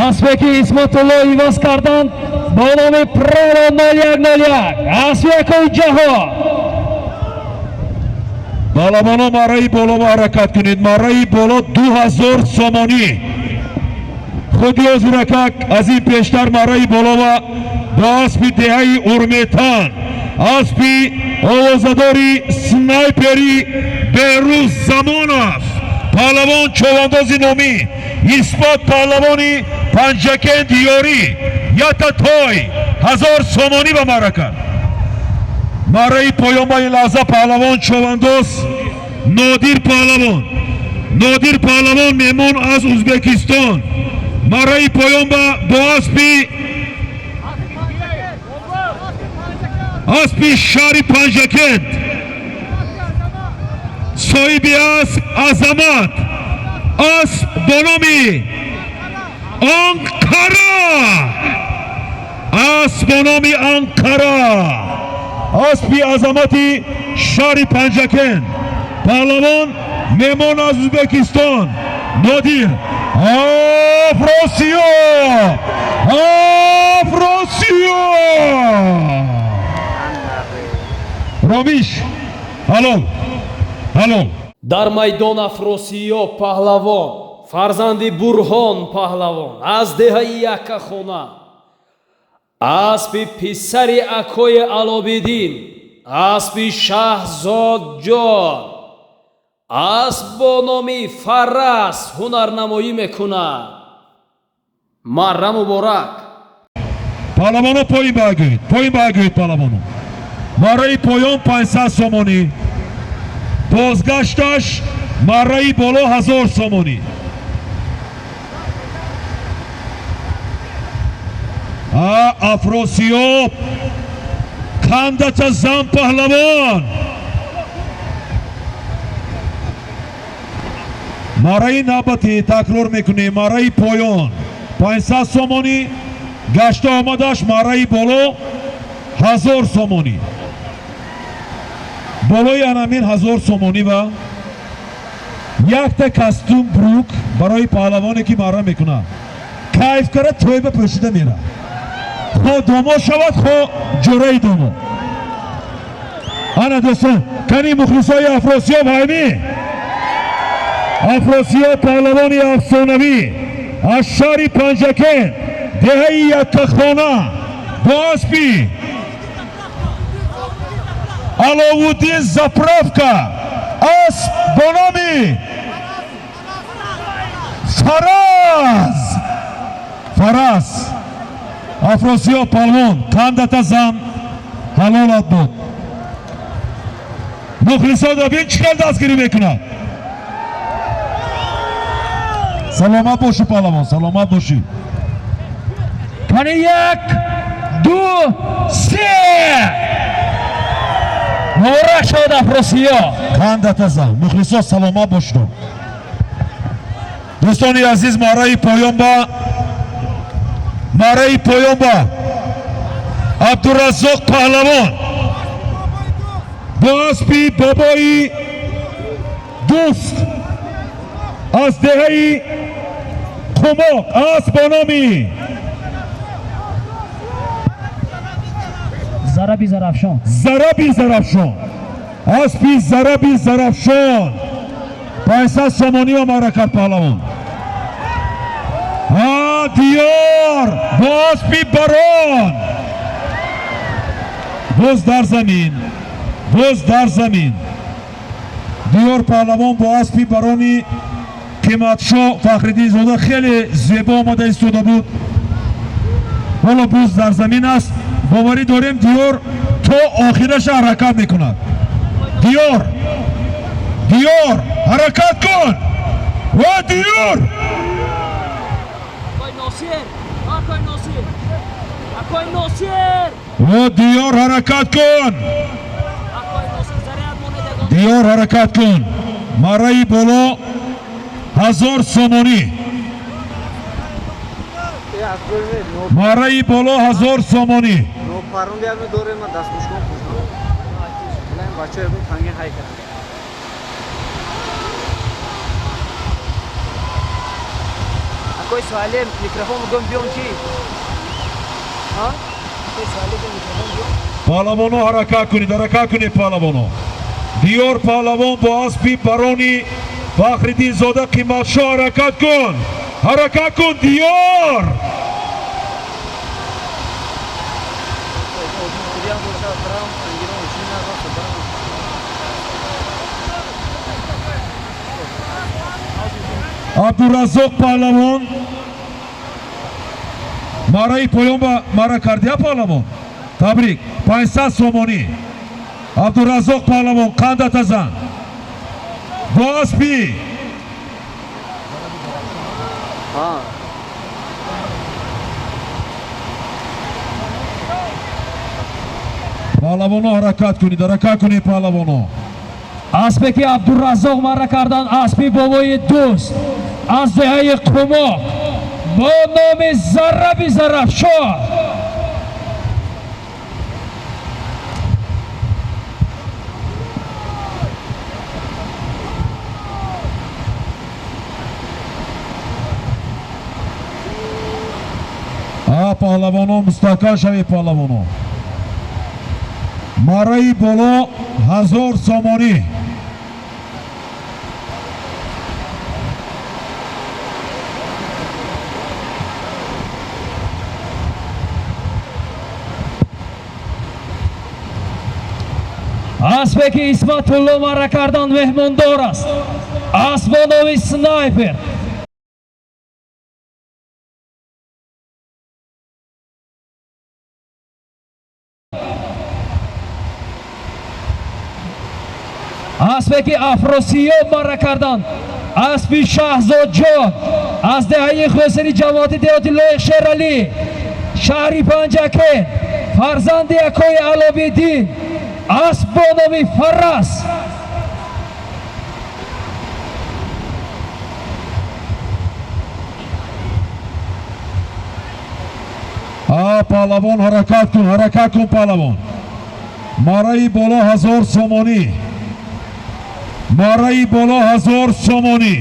Аспе ки Исматулло иваз карданд бо номи Право 0101, аспи якои ҷаҳон. Паҳлавоно, мараи боло ба ҳаракат кунед. Мараи боло 2000 сомонӣ. Худи ҳозиракак аз ин пештар мараи болова бо аспи деҳаи Урметан, аспи овозадори снайпери Беҳрӯз Замонов, паҳлавон човандози номӣ Исбот, паҳлавони Панҷакент Ёрӣ, ята той 1000 сомонӣ ба маъра кард. Маъраи поён ба ин лаҳза паҳлавон човандоз Нодир паҳлавон, Нодир паҳлавон меҳмон аз Узбекистон. Маъраи поён ба бо аспи шаҳри Панҷакент, соҳиби асп Азамат, асп бо номи Анқара, асп бо номи Анқара, аспи азамати шаҳри Панҷакент, паҳлавон меҳмон аз Узбекистон Нодир. Афросиёб, Афросиёб, ромиш, ҳалол, ҳалол. Дар майдон Афросиёб паҳлавон, фарзанди Бурҳон паҳлавон аз деҳаи Яккахона, аспи писари акои Алобидин, аспи Шаҳзодҷон, асп бо номи Фаррас ҳунарнамоӣ мекунад. Марра муборак! Паҳлавоно, поин багӯед, поин багӯед, паҳлавоно. Марраи поён 500 сомонӣ, бозгашташ марраи боло 1000 сомонӣ. А Афросиёб, кандата зан, паҳлавон. Марраи навбатӣ такрор мекунем: марраи поён 500 сомонӣ, гашта омадаш марраи боло 1000 сомонӣ. Болои анамин 1000 сомонӣ ва якта костюм брюк барои паҳлавоне ки марра мекунад, кайф кара, тӯйба пӯшида мера, хо домо шавад, хо ҷураи домо. Ана, дӯстон, кани мухлисои Афросиёб? Ҳайми Афросиёб паҳлавони афсонавӣ аз шаҳри Панҷакент, деҳаи Яккахона, бо аспи Аловуддин заправка, асп бо номи Фараз, Фараз. Афросиёб палвон, кандата зан, ҳалолат буд. Мухлисонро бин, чӣ хел дастгирӣ мекунад. Саломат бошӣ, паҳлавон, саломат бошӣ. Кани, як, ду, се! Муборак шавад, Афросиёб! Кандата зан, мухлисо, саломат бошед. Дӯстони азиз, маъраи поён ба, маъраи поён ба Абдураззоқ паҳлавон бо аспи Бобои Дӯст аз деҳаи Қумоқ, асп бо номи Зараби Зарафшон. Зараби Зарафшон, аспи Зараби Зарафшон, 500 сомонӣ омара кард паҳлавон. Диёр бо аспи Барон боз дар замин, боз дар замин. Диёр паҳлавон бо аспи Барони Қиматшо Фахриддинзода хеле зебо омада истода буд, ҳоло боз дар замин аст. Боварӣ дорем, Диёр то охираша ҳаракат мекунад. Диёр, Диёр, ҳаракат кун ва Диёр! Акой Носир, акой Носир, акой Носир! Ва Диёр, ҳаракат кун! Акой Носир, заряд монед ягон. Диёр, ҳаракат кун! Мараи боло 1000 сомонӣ, мараи боло 1000 сомонӣ. Парунда як дорем, ман дастмушкон пӯшам. Бачаҳо ягон танги ҳай карданд. Акой Суалем, микрофон гум биён чи? Ҳа? Акой Суалем, микрофон биён. Паҳлавоно, ҳаракат кунед, ҳаракат кунед, паҳлавоно. Диёр паҳлавон бо аспи Барони Фахриддинзода Қиматшо, ҳаракат кун! Ҳаракат кун, Диёр. Худиам бошад, барам тангирон чӣ набошад, барам. Абдураззоқ паҳлавон мараи поён ба мара кардия, паҳлавон, табрик, 500 сомонӣ. Абдураззоқ паҳлавон, қандата зан бо аспи. Ҳа. Паҳлавоно, ҳаракат кунед, ҳаракат кунед, паҳлавоно. Аспе ки Абдураззоқ марра кардан, аспи бобои дӯст аз деҳаи Қумоқ бо номи Зарраби Зарафшон. А, паҳлавоно, мустаҳкам шавед, паҳлавоно. Мараи боло 1000 сомонӣ. Аспе ки Исматулло марра кардан, меҳмондор аст, асп бо номи Снайпер. Аспе ки Афросиёб марра кардан, аспи Шаҳзодҷон аз деҳаи Хӯсари ҷамоати деҳоти Лоиқ Шералӣ, шаҳри Панҷакент, фарзанди акои Аловиддин, асп бо номи Фаррас. А, паҳлавон, ҳаракат кун, ҳаракат кун, паҳлавон. Мараи боло 1000 сомонӣ, мараи боло 1000 сомонӣ.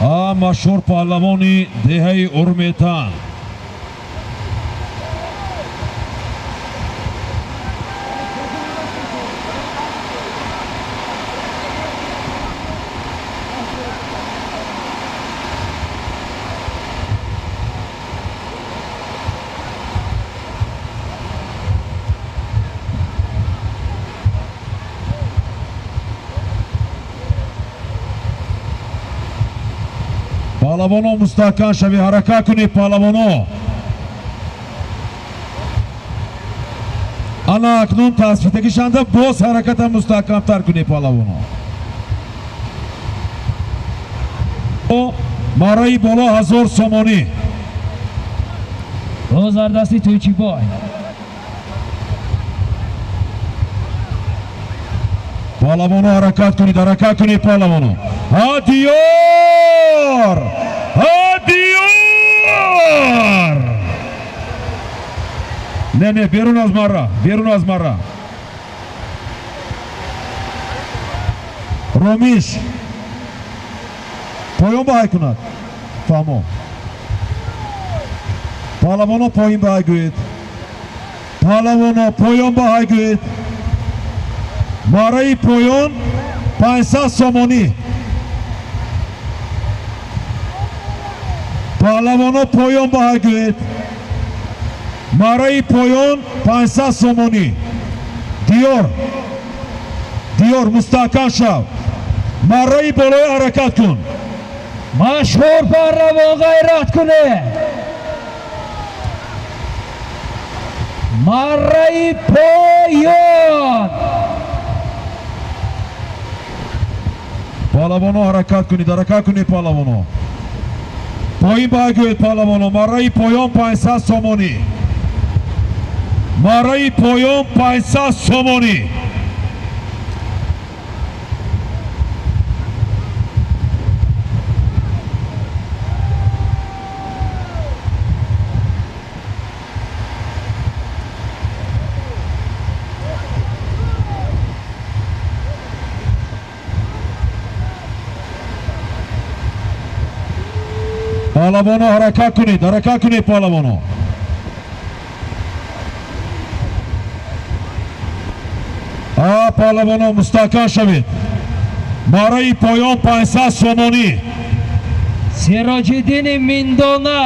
А, машҳур паҳлавони деҳаи Урметан. Паҳлавоно, мустаҳкам шавӣ, ҳаракат кунед, паҳлавоно. Ана акнун тасфитагишанда боз ҳараката мустаҳкамтар кунед, паҳлавоно. Мараи боло 1000 сомонӣ. Боз дар дасти Тӯйчибой. Паҳлавоно, ҳаракат кунед, ҳаракат кунед, паҳлавоно. Ҳа, Диёр, ҳа, Диёр. Не, не, берун аз мара, берун аз мара. Ромиш поён баҳай кунад, фаҳмо. Паҳлавоно, поин баҳай гӯед, паҳлавоно, поён баҳай гӯед. Мараи поён 500 сомонӣ. Паҳлавоно, поён баҳай гӯед. Мараи поён 500 сомонӣ. Диёр, Диёр, мустаҳкам шав, мараи болои ҳаракат кун. Машҳур паҳлавон, ғайрат кунед. Марраи поён. Паҳлавоно, ҳаракат кунед, ҳаракат кунед, паҳлавоно. Поин баҳай гӯед, паҳлавоно. Мараи поён 500 сомонӣ, мараи поён 500 сомонӣ. Паҳлавоно, ҳаракат кунед, ҳаракат кунед, паҳлавоно. А, паҳлавоно, мустаҳкам шавед. Мараи поён 500 сомонӣ. Сироҷиддини Миндона.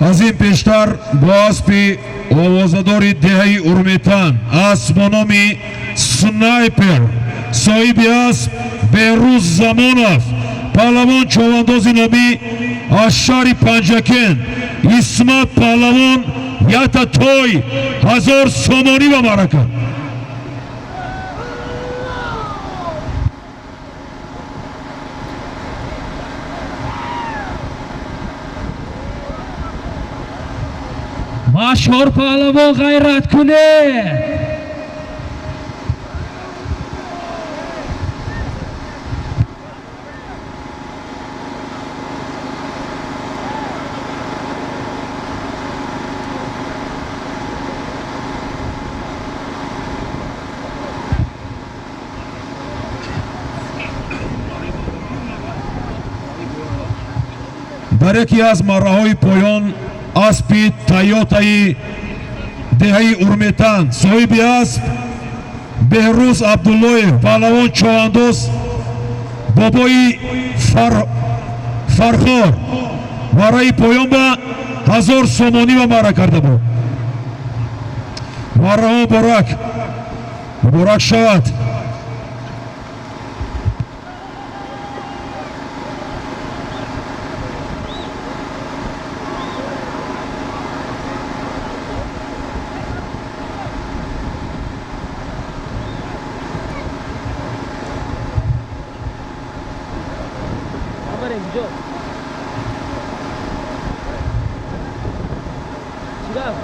Аз ин пештар бо аспи овозадори деҳаи Урметан, асп бо номи Снайпер, соҳиби асп Беҳрӯз Замонов, паҳлавон човандози номӣ аз шаҳри Панҷакент Исмат паҳлавон ята той 1000 сомонӣ ба маърака. Машҳур паҳлавон, ғайрат кунед. Дар яке аз марраҳои поён аспи Тойотаи деҳаи Урметан, соҳиби асп Беҳрӯз Абдуллоев, паҳлавон човандоз бобои Фархор марраи поён ба 1000 сомонӣ ба марра карда буд. Марраҳо муборак, муборак шавад. Барем куҷо? Чӣ гап?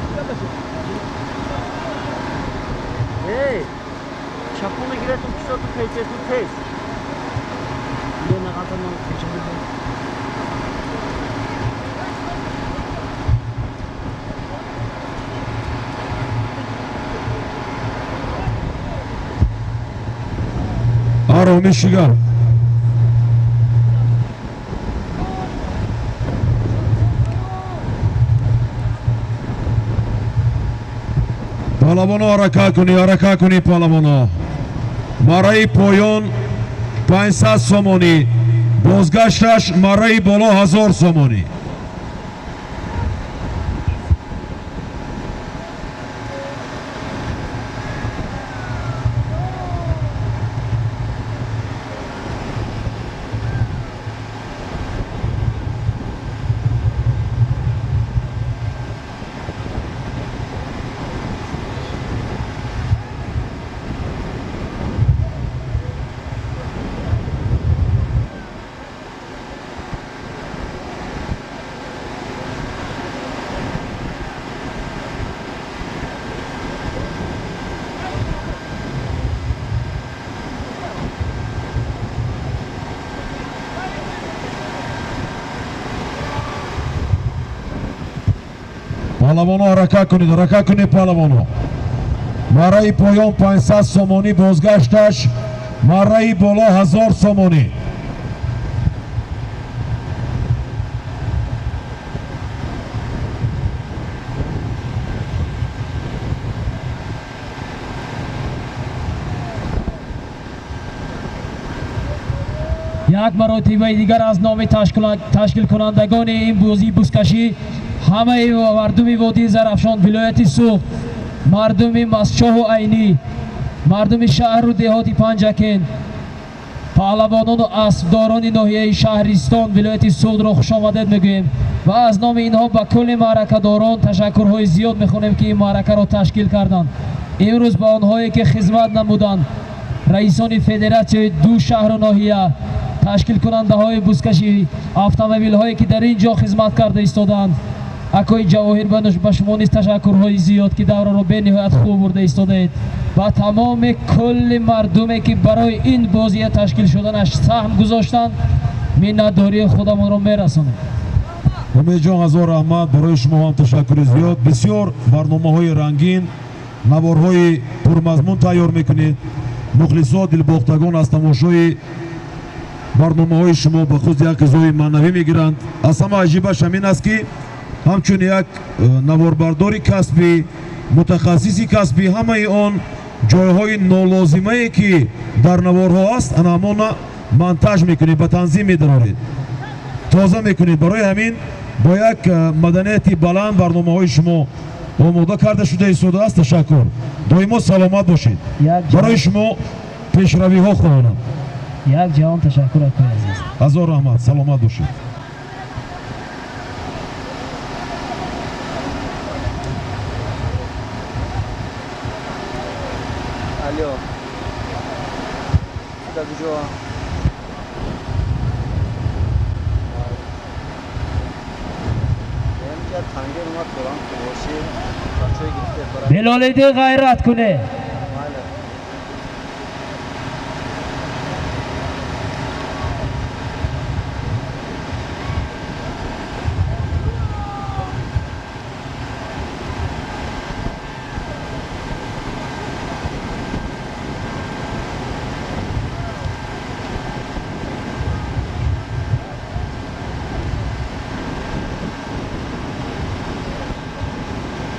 Чӣ гап, бача? Эй, чапуна гиретун, кисоту печету тез. Биё, нағалта ман печа бизан. Оромӣ шигар. Паҳлавоно, ҳаракат кунӣ, ҳаракат кунӣ, паҳлавоно. Марраи поён 500 сомонӣ, бозгашташ марраи боло 1000 сомонӣ. Паҳлавоно, ҳаракат кунед, ҳаракат кунед, паҳлавоно. Марраи поён 500 сомонӣ, бозгашташ марраи боло 1000 сомонӣ. Як маротибаи дигар аз номи ташкилкунандагони ин бозии бузкашӣ ҳамаи мардуми водии Зарафшон, вилояти Суғд, мардуми Мастчоҳу Айнӣ, мардуми шаҳру деҳоти Панҷакент, паҳлавонону аспдорони ноҳияи Шаҳристон, вилояти Суғдро хушомадед мегӯем ва аз номи инҳо ба кулли маъракадорон ташаккурҳои зиёд мехонем, ки ин маъракаро ташкил карданд. Имрӯз ба онҳое ки хизмат намуданд, Раисони федератсияи ду шаҳру ноҳия, ташкилкунандаҳои бузкашӣ, автомобилҳое ки дар ин ҷо хизмат карда истодаанд. Акои Ҷавоҳир, ба шумо низ ташаккурҳои зиёд, ки давраро бениҳоят хуб бурда истодаед. Ба тамоми кулли мардуме, ки барои ин бозия ташкил шуданаш саҳм гузоштанд, миннатдории худамонро мерасонем. Умедҷон, ҳазор раҳмат, барои шумо ҳам ташаккури зиёд. Бисёр барномаҳои рангин, наворҳои пурмазмун тайёр мекунед. Мухлисо, дилбохтагон аз тамошои барномаҳои шумо ба худ як ғизои маънавӣ мегиранд. Аз ҳама аҷибаш ҳамин аст, ки ҳамчун як наворбардори касбӣ, мутахассиси касбӣ, ҳамаи он ҷойҳои нолозимае, ки дар наворҳо аст, ана ҳамона монтаж мекунед, ба танзим медароред, тоза мекунед. Барои ҳамин бо як маданияти баланд барномаҳои шумо омода карда шуда истодааст. Ташаккур, доимо саломат бошед, барои шумо пешравиҳо хоҳонам. Як ҷаҳон ташаккур, акои азиз. Ҳазор раҳмат, саломат бошед. Алло, дар куҷо? Тангер омад, торам боши бачаҳои гирифта. Билолиддин, ғайрат куне. Майли.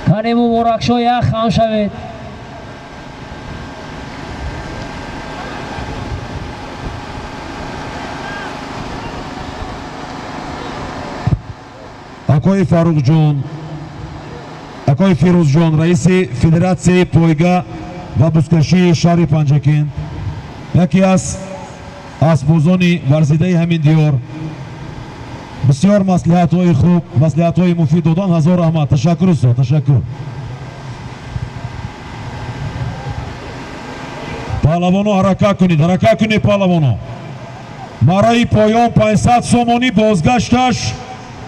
Кане, муборакшо, як хам шавед. Акои Фарруқҷон, акои Фирӯзҷон, раиси федератсияи пойга ва бузкашии шаҳри Панҷакент, яке аз аспбозони варзидаи ҳамин диёр, бисёр маслиҳатҳои хуб, маслиҳатҳои муфид додан. Ҳазор раҳмат, ташаккур, устод, ташаккур. Паҳлавоно, ҳаракат кунед, ҳаракат кунед, паҳлавоно. Мараи поён 500 сомонӣ, бозгашташ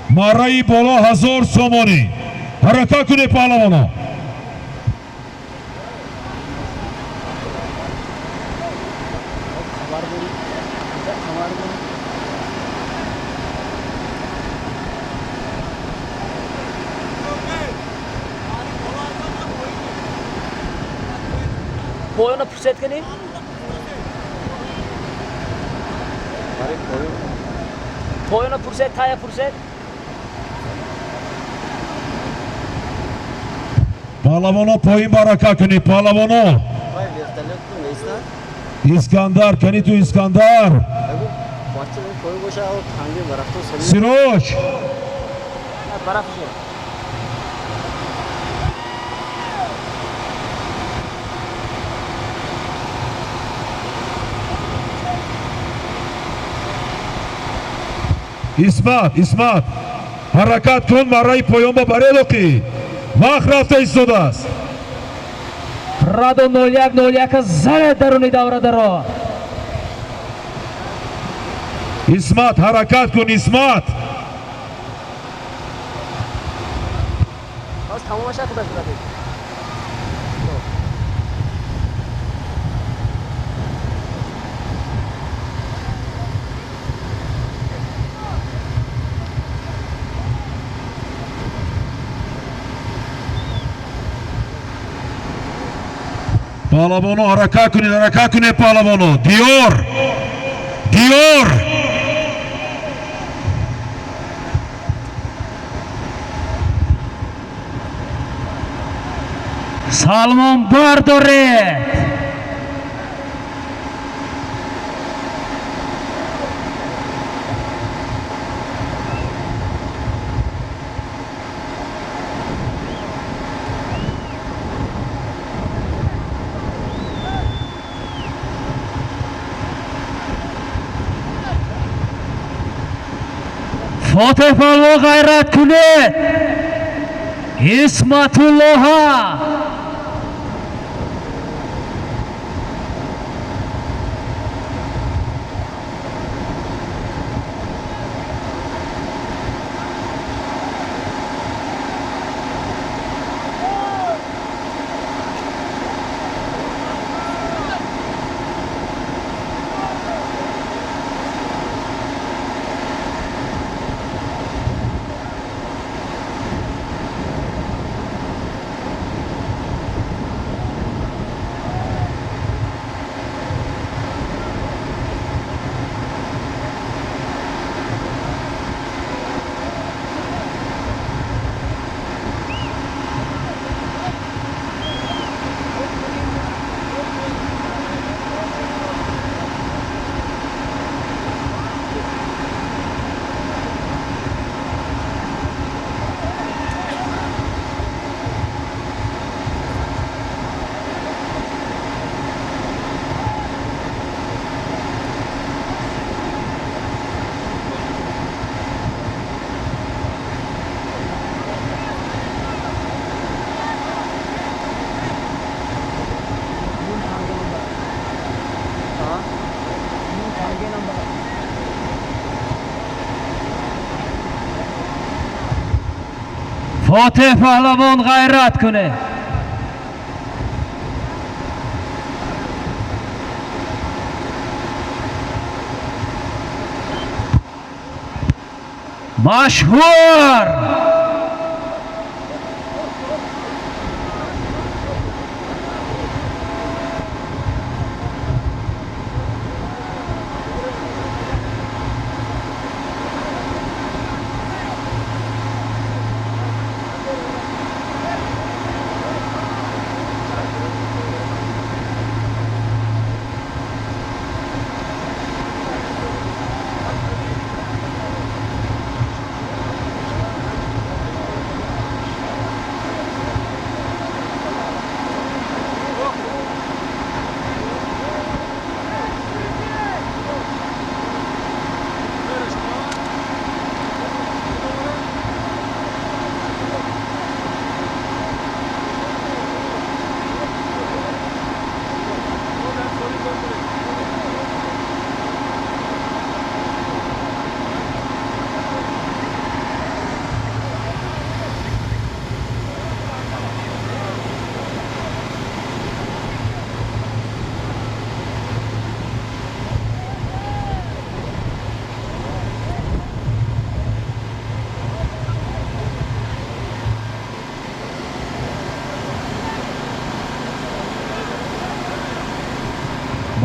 мараи боло 1000 сомонӣ. Ҳаракат кунед, паҳлавоно. Хабар дорӣ? Хабар дорӣ? Поёна пурсед кунӣ. Барои поён. Поёна пурсед, тая пурсед. Паҳлавоно, поин барака кунед, паҳлавоно. Вай вертолёт меистад. Искандар, кани ту, Искандар? Бача поён боша, танги барафто. Сироҷ. Барафшо. Исмат, Исмат, ҳаракат кун, мараи поён ба барелоқӣ вақт рафта истодааст. Радо 01:01 занед даруни давра даро. Исмат, ҳаракат кун, Исмат. Боз тамомаша худаш бирадед. Паҳлавоно, ҳаракат кунед, ҳаракат кунед, паҳлавоно. Диёр, Диёр. Салмон бардоред. Фотеҳ палвон, ғайрат кунед. Исматуллоҳа. Фотеҳ паҳлавон, ғайрат кунед. Машҳур.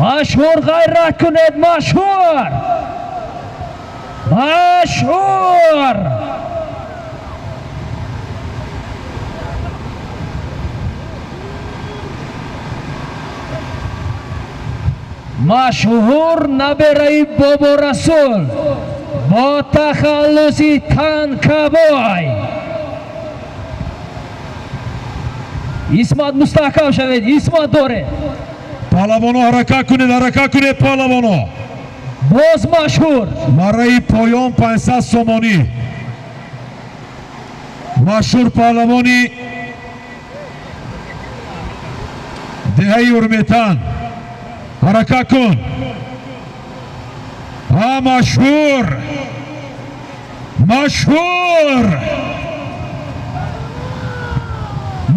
Машҳур, ғайрат кунед, машҳур, машҳур. Машҳур набераи Бобо Расул бо тахаллуси Танкабой. Исмат, мустаҳкам шавед, исмат доред. Паҳлавоно, ҳаракат кунед, ҳаракат кунед, паҳлавоно. Боз машҳур. Марраи поён 500 сомонӣ. Машҳур паҳлавони деҳаи Урметан, ҳаракат кун. Ҳа, машҳур, машҳур.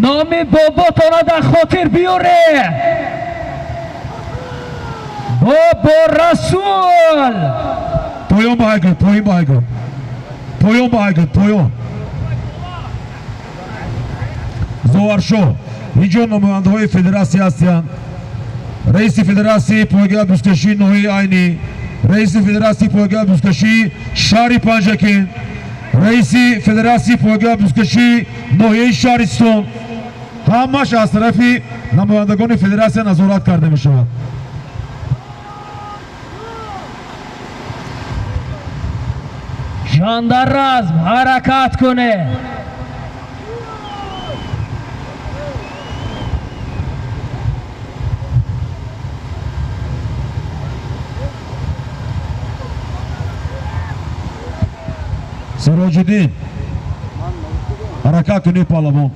Номи боботона дар хотир биёре. Бобо Расул. Поён ба ҳай кун, поён ба ҳай кун, поён ба ҳай кун, поён. Зоваршо, инҷо намояндаҳои федератсия ҳастанд: раиси федератсияи пойгаи бузкашии ноҳияи Айнӣ, раиси федератсияи пойгаи бузкашии шаҳри Панҷакент, раиси федератсияи пойгаи бузкашии ноҳияи Шаҳристон. Ҳамаш аз тарафи намояндагони федератсия назорат карда мешавад. Жандарразм, ҳаракат кунед. Сироҷиддин, ҳаракат кунӣ, паҳлавон.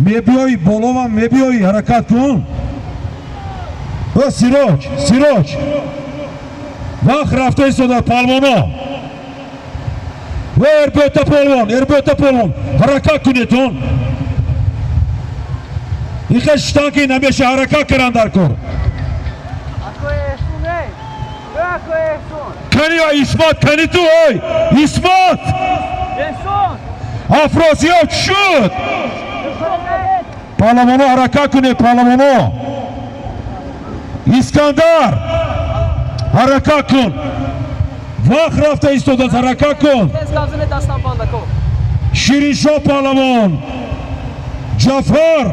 Мебиёӣ боловам, мебиёӣ, ҳаракат кун. О, Сироҷ, Сироҷ, вақт рафта истода, паҳлавоно. Эрбета полвон, эрбета полвон, ҳаракат кунедон. Ихе штанги намеша, ҳаракат каран дар кор. Кани, Исмат, кани ту, ой Исмат. Афросиёб шуд. Паҳлавоно, ҳаракат кунед, паҳлавоно. Искандар, ҳаракат кун, вақт рафта истодааст, ҳаракат кун. Шириншоҳ паҳлавон, Ҷафар,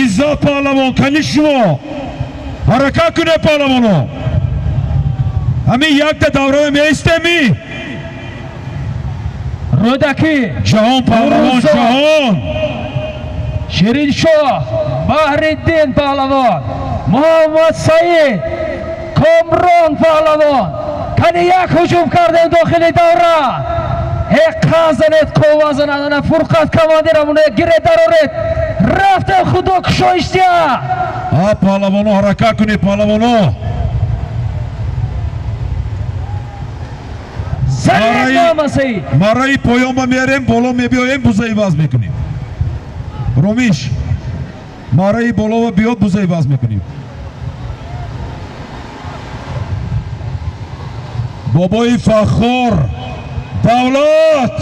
Иззат паҳлавон, кани шумо, ҳаракат кунед, паҳлавоно. Ҳамин якта даврае меистеми. Рӯдакӣ. Ҷаҳон паҳлавон, Ҷаҳон. Шириншоҳ, Баҳриддин паҳлавон, Муҳаммад Саид, Комрон паҳлавон. Кани, як ҳуҷум кардем дохили давра. Ҳеққа занед, қувва занад. Ана Фурқат командирамоне гире дароред. Рафтем, худо кушоиштия. А, паҳлавоно, ҳаракат кунед, паҳлавоно. Занед. Муҳаммадсаид. Мараи поён ба мерем, боло мебиёем, буза иваз мекунем. Ромиш, мараи боло биёд, буза иваз мекунем. Бобои Фаххор, Давлат,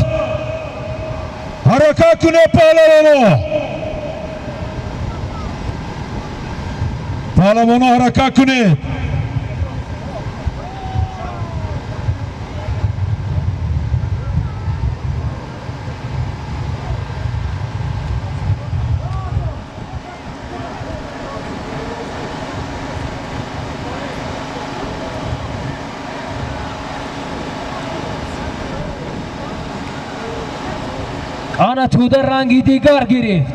ҳаракат кунед, паҳлавоно! Паҳлавоно, ҳаракат кунед! Ана тӯда ранги дигар гирифт.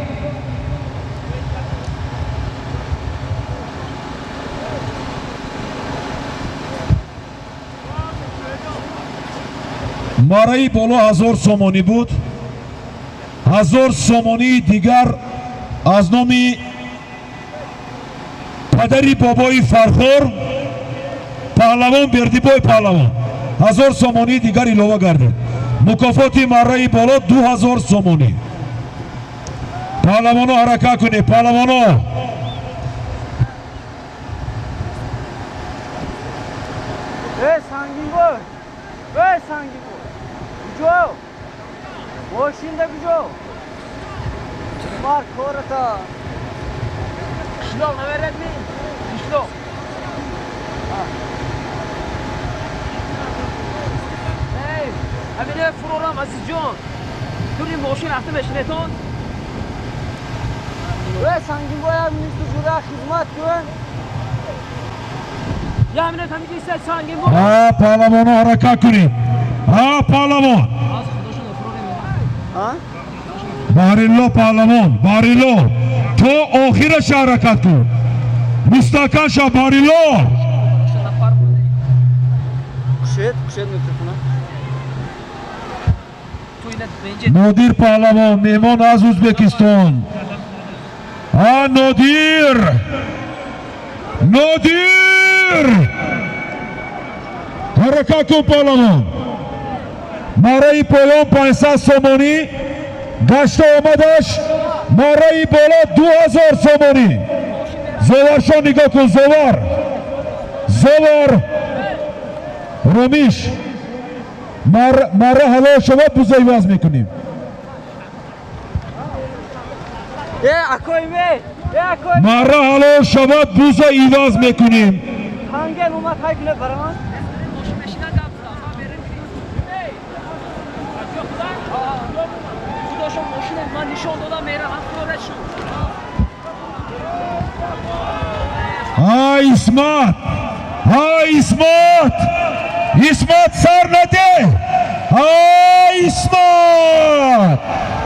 Мараи боло 1000 сомонӣ буд. 1000 сомонии дигар аз номи падари бобои Фархор, паҳлавон Бердибой паҳлавон, 1000 сомонии дигар илова гардид. Мукофоти марраи боло 2000 сомонӣ. Паҳлавоно, ҳаракат кунед, паҳлавоно! Эй, Сангинбой! Эй, Сангинбой! Куҷо? Мошинда куҷо? Умар кората. Қишлоқ наверадми? Қишлоқ. Эй, ҳамина фурорам, азизҷон. Дури мошин рафта мешинетон? Эй, Сангинбой, як мисли ҷура хизмат кун. Я ҳамина ҳамиҷа истад, Сангинбой. Ҳа, паҳлавоно, ҳаракат кунед! Ҳа, паҳлавон! Аз худошон фурорем. А? Барилло, паҳлавон, Барилло, то охираша ҳаракат кун, мустаҳкам шав, Барилло! Кушед, кушед микрофона. Ту ина инҷа. Нодир паҳлавон, меҳмон аз Ӯзбекистон. А, Нодир! Нодир, ҳаракат кун, паҳлавон! Мараи поён 500 сомонӣ, гашта омадаш мараи боло 2000 сомонӣ. Зоваршон, нигоҳ кун, Зовар, Зовар, Ромиш, мара ҳалол шавад, буза иваз мекунем. Э, акои ме! Э, акои! Мара ҳалол шавад, буза иваз мекунем. Танген омад ҳай кунед бара ман. Мошин мешина гап зад. Ман берем. Эй! Худошон мошина ман нишон додам, мерам фурора шуд. Ҳа, Исмат! Ҳа, Исмат! Исмат, сар наде! Ҳа, Исмат!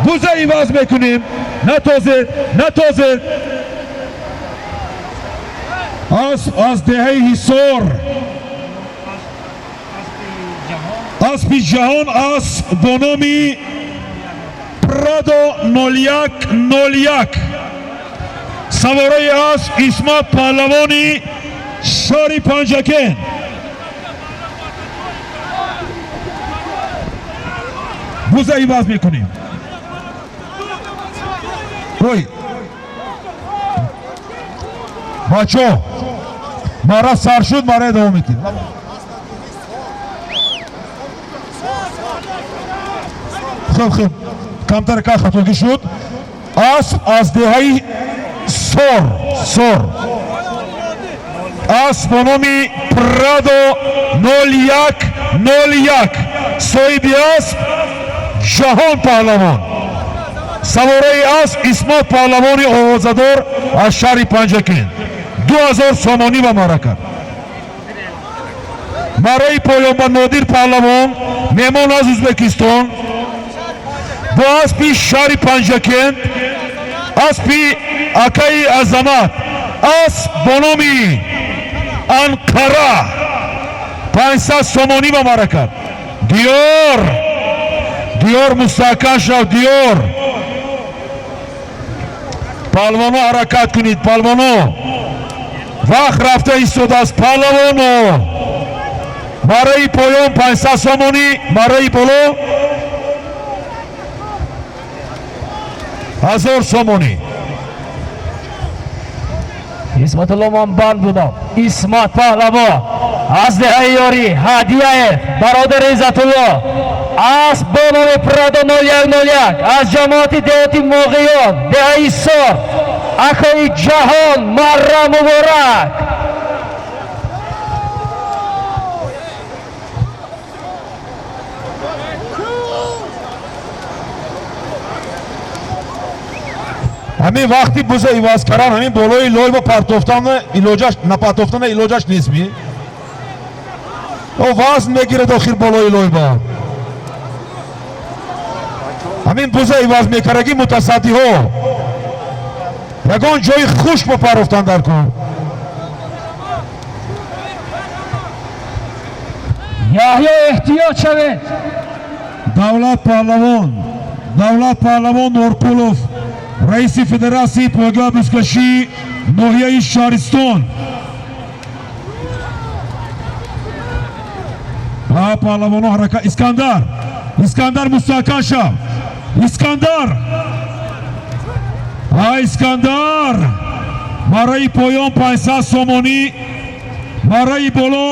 Буза иваз мекунем. Натозед, натозед. Асп аз деҳаи Ҳисор. Аспи ҷаҳон, асп бо номи Прадо 0101. Савораи асп Исмат паҳлавони шаҳри Панҷакент. Буза иваз мекунем. Ой, бачо, мара сар шуд, мара идома медиҳем. Хуб, хуб, камтар ка хатогӣ шуд. Асп аз деҳаи Сор, Сор, асп бо номи Прадо 0101. Соҳиби асп Ҷаҳон паҳлавон, савораи асп Исмат паҳлавони овозадор аз шаҳри Панҷакент. 2000 сомонӣ ба мара кард. Мараи поён ба Нодир паҳлавон, меҳмон аз Ӯзбекистон, бо аспи шаҳри Панҷакент, аспи акаи Азамат, асп бо номи Анқара, 500 сомонӣ ба мара кард. Диёр, Диёр, мустаҳкам шав, Диёр! Паҳлавоно, ҳаракат кунед, паҳлавоно! Вақт рафта истодааст, паҳлавоно! Барои поён 500 сомонӣ, барои боло 1000 сомонӣ. Исматулло, ман банд будам. Исмат паҳлавон аз деҳаи Ёрӣ, Ҳадияев, бародари Иззатулло, асп бо номи Прадо 0101 аз ҷамоати деҳоти Моғиён, деҳаи Сор, акои Ҷаҳон, марра муборак. Ҳамин вақти буза иваз кардан, ҳамин болои лой ба партофтан илоҷаш, напартофтана илоҷаш нестми? О, вазн мегирад охир болои лой ба. Ҳамин буза иваз мекардаги мутасаддиҳо ягон ҷои хушк ба партофтан дар кор. Яҳё, эҳтиёт шавед. Давлат паҳлавон, Давлат паҳлавон Норқулов, раиси федератсияи пойгоҳи бузкашӣ ноҳияи Шаҳристон. Ва паҳлавоно ҳаракат. Искандар, Искандар, мустаҳкам шав. Искандар, а Искандар, барои поён 500 сомонӣ, барои боло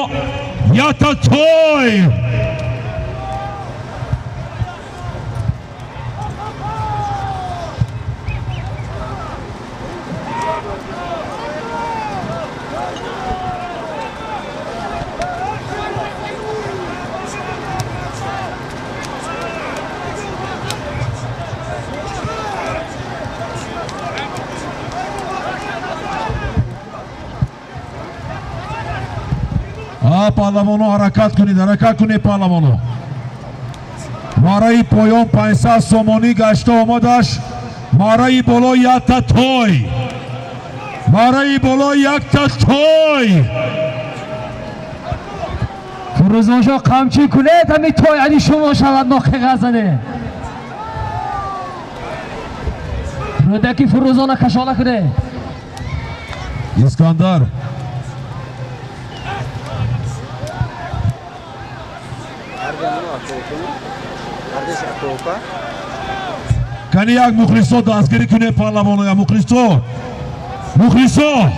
якта той. Паҳлавоно ҳаракат кунед, ҳаракат кунед паҳлавоно. Мараи поён 500 сомонӣ гашта омадаш, мараи боло якта той, мараи боло якта той. Фурӯзоншо, қамчӣ кунед, ҳами той ани шумо шавад, ноқиға зане. Рӯдаки Фурӯзона кашола кунед. Искандар. Кани як мухлисо дастгирӣ кунед паҳлавоно, як мухлисо, мухлисо.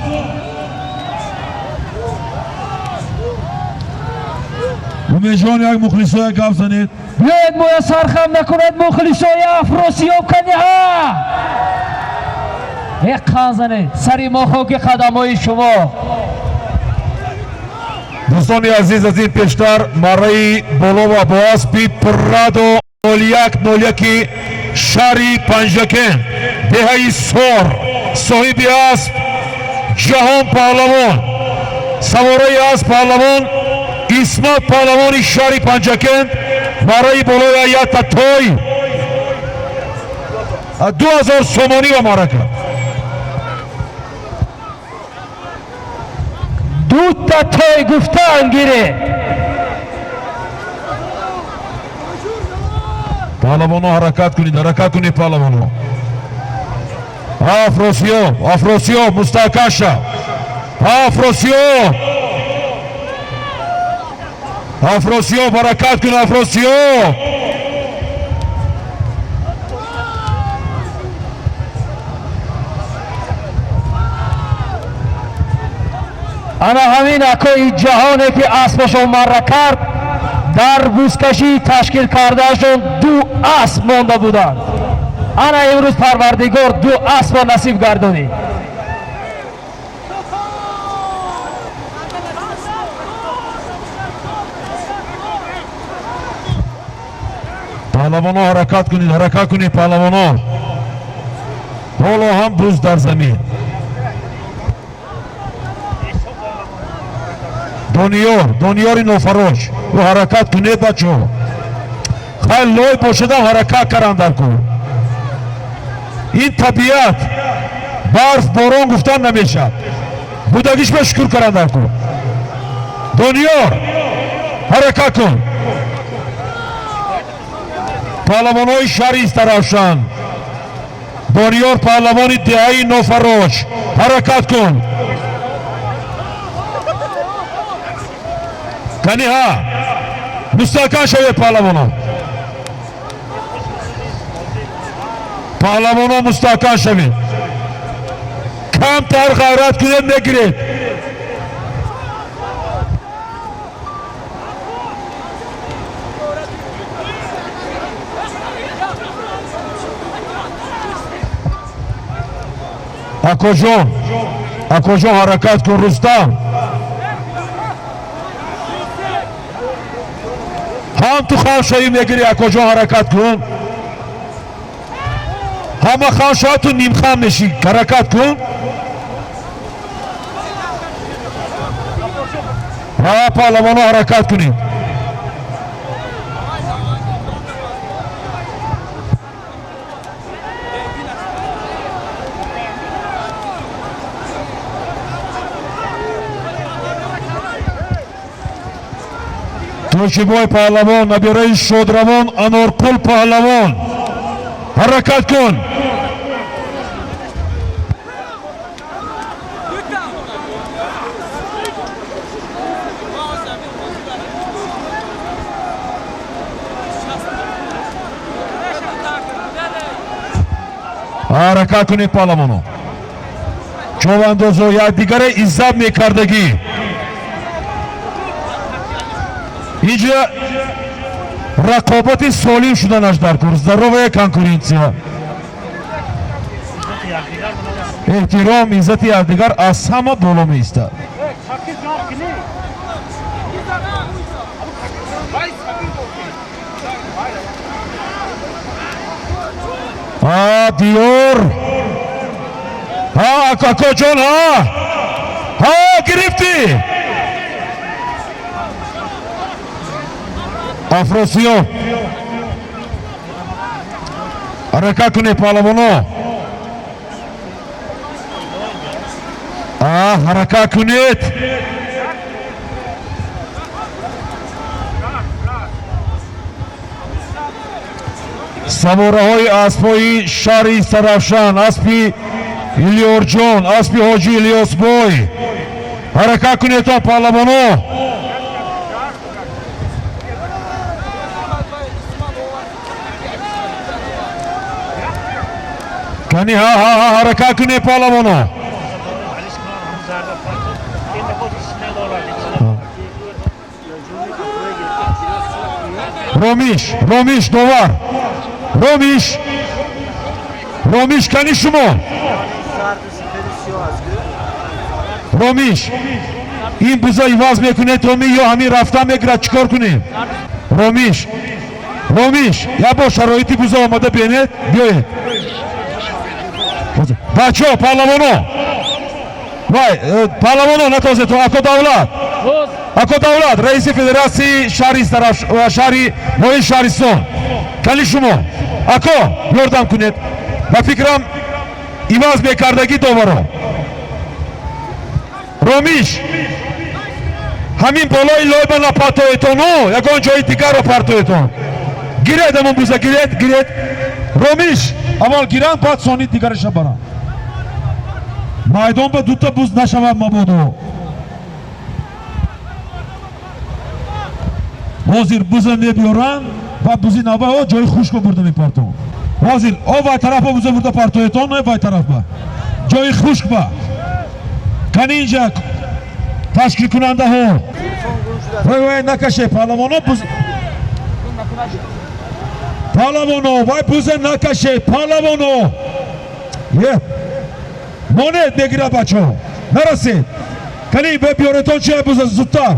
Умедҷон, як мухлисо як гап занед. Биёед, моя сархам накунед, мухлисои Афросиёб, каниҳа. Э, қан занед, сари мо хоки қадамҳои шумо. Дӯстони азиз, аз ин пештар марраи боло ва бо аспи Прадо 0101 шаҳри Панҷакент, деҳаи Сор, соҳиби асп Ҷаҳон паҳлавон, савораи асп паҳлавон Исмат паҳлавони шаҳри Панҷакент, барои болои якта той 2000 сомонӣ ба маърака. Дута той гуфтаан гире. Паҳлавоно ҳаракат кунед, ҳаракат кунед паҳлавоно. Афросиёб, Афросиёб, мустаҳкам шав. Афросиёб, Афросиёб, ҳаракат кун, Афросиёб. Ана ҳамин акои ҷаҳоне ки аспашон марра кард, дар бузкашӣ ташкил кардаашон ду асп монда буданд. Ана имрӯз Парвардигор ду аспро насиб гардонид. Паҳлавоно ҳаракат кунед, ҳаракат кунед паҳлавоно. Ҳоло ҳам буз дар замин. Дониёр, Дониёри нофарош, ӯ ҳаракат кунед бачаҳо. Хайр, лой бошадам ҳаракат кардан дар кор. Ин табиат, барф, борон гуфтан намешавад. Будагиш ба шукр кардан дар кор. Дониёр, ҳаракат кун. Паҳлавонҳои шаҳри Истаравшан, Дониёр паҳлавони деҳаи Нофарош, ҳаракат кун. Кани ҳа, мустаҳкам шавед, паҳлавоно, паҳлавоно, мустаҳкам шавед. Камтар ғайрат кунед, мегиред. Акоҷон, акоҷон, ҳаракат кун. Рустам, ҳам ту хам шавӣ, мегирӣ. Акоҷон, ҳаракат кун. Ҳама хам шавад, ту нимхам мешӣ. Ҳаракат кун. Ҳа, паҳлавоно, ҳаракат кунед. Тошибой паҳлавон, набираи шодравон Анорқул паҳлавон, ҳаракат кун. Ҳаракат кунед, паҳлавоно, човандозо, якдигаре иззат мекардагӣ. Инҷа рақобати солим шуданаш дар кор, здоровая конкуренция, эҳтиром, иззати якдигар аз ҳама боло меистад. А диёр, ҳа, акоҷон, ҳа, ҳа, гирифтӣ. Афросиёб, ҳаракат кунед, паҳлавоно, ҳаракат кунед. Савораҳои аспҳои шаҳри Сарафшан, аспи Илёрҷон, аспи ҳоҷи Илёсбой, ҳаракат кунедтон, паҳлавоно. Кани, ҳа, ҳа, ҳа, ҳаракат кунед, паҳлавоно. Ромиш, Ромиш, довар, Ромиш, Ромиш, кани шумо. Ромиш, ин буза иваз мекунед, Роми, ё ҳамин рафта мегирад? Чӣ кор кунем, Ромиш? Ромиш, як бор шароити буза омада бинед, биёед. Бачаҳо, паҳлавоно, вай, паҳлавоно, натозетон. Ако Давлат, ако Давлат, раиси федератсияи шаҳри шаҳри ноҳияи Шаҳристон, кани шумо, ако, ёрдам кунед. Ба фикрам, иваз мекардагӣ доваро. Ромиш, ҳамин болои лойба напартоетону ягон ҷои дигарро партоетон. Гиред ҳамон буза, гиред, гиред. Ромиш, аввал гиранд, баъд сони дигараша баранд. Майдон ба дута буз нашавад мабодо. Ҳозир буза мебиёранд ва бузи навбао ҷои хушко бурда мепартон. Ҳозир о вай тарафа буза бурда партоетон, вай тарафба ҷои хушк ба. Кани инҷа ташкилкунандаҳо, вай, вай, накаше, паҳлавоно, буз, паҳлавоно, вай буза накаше, паҳлавоно. Е, монед, мегирад, бачаҳо, нарасед. Кани биёретон чи буза зудтар.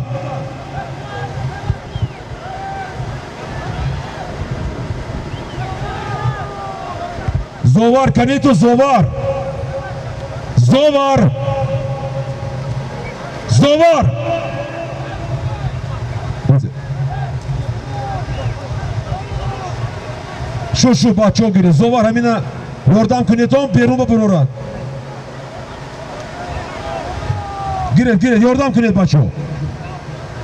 Зовар, кани ту, зовар, зовар, зовар. Шу, шу, бачаҳо, гиред. Зовар, ҳамина ёрдам кунедон, берун бибурорад. Гиред, гиред, ёрдам кунед, бачаҳо.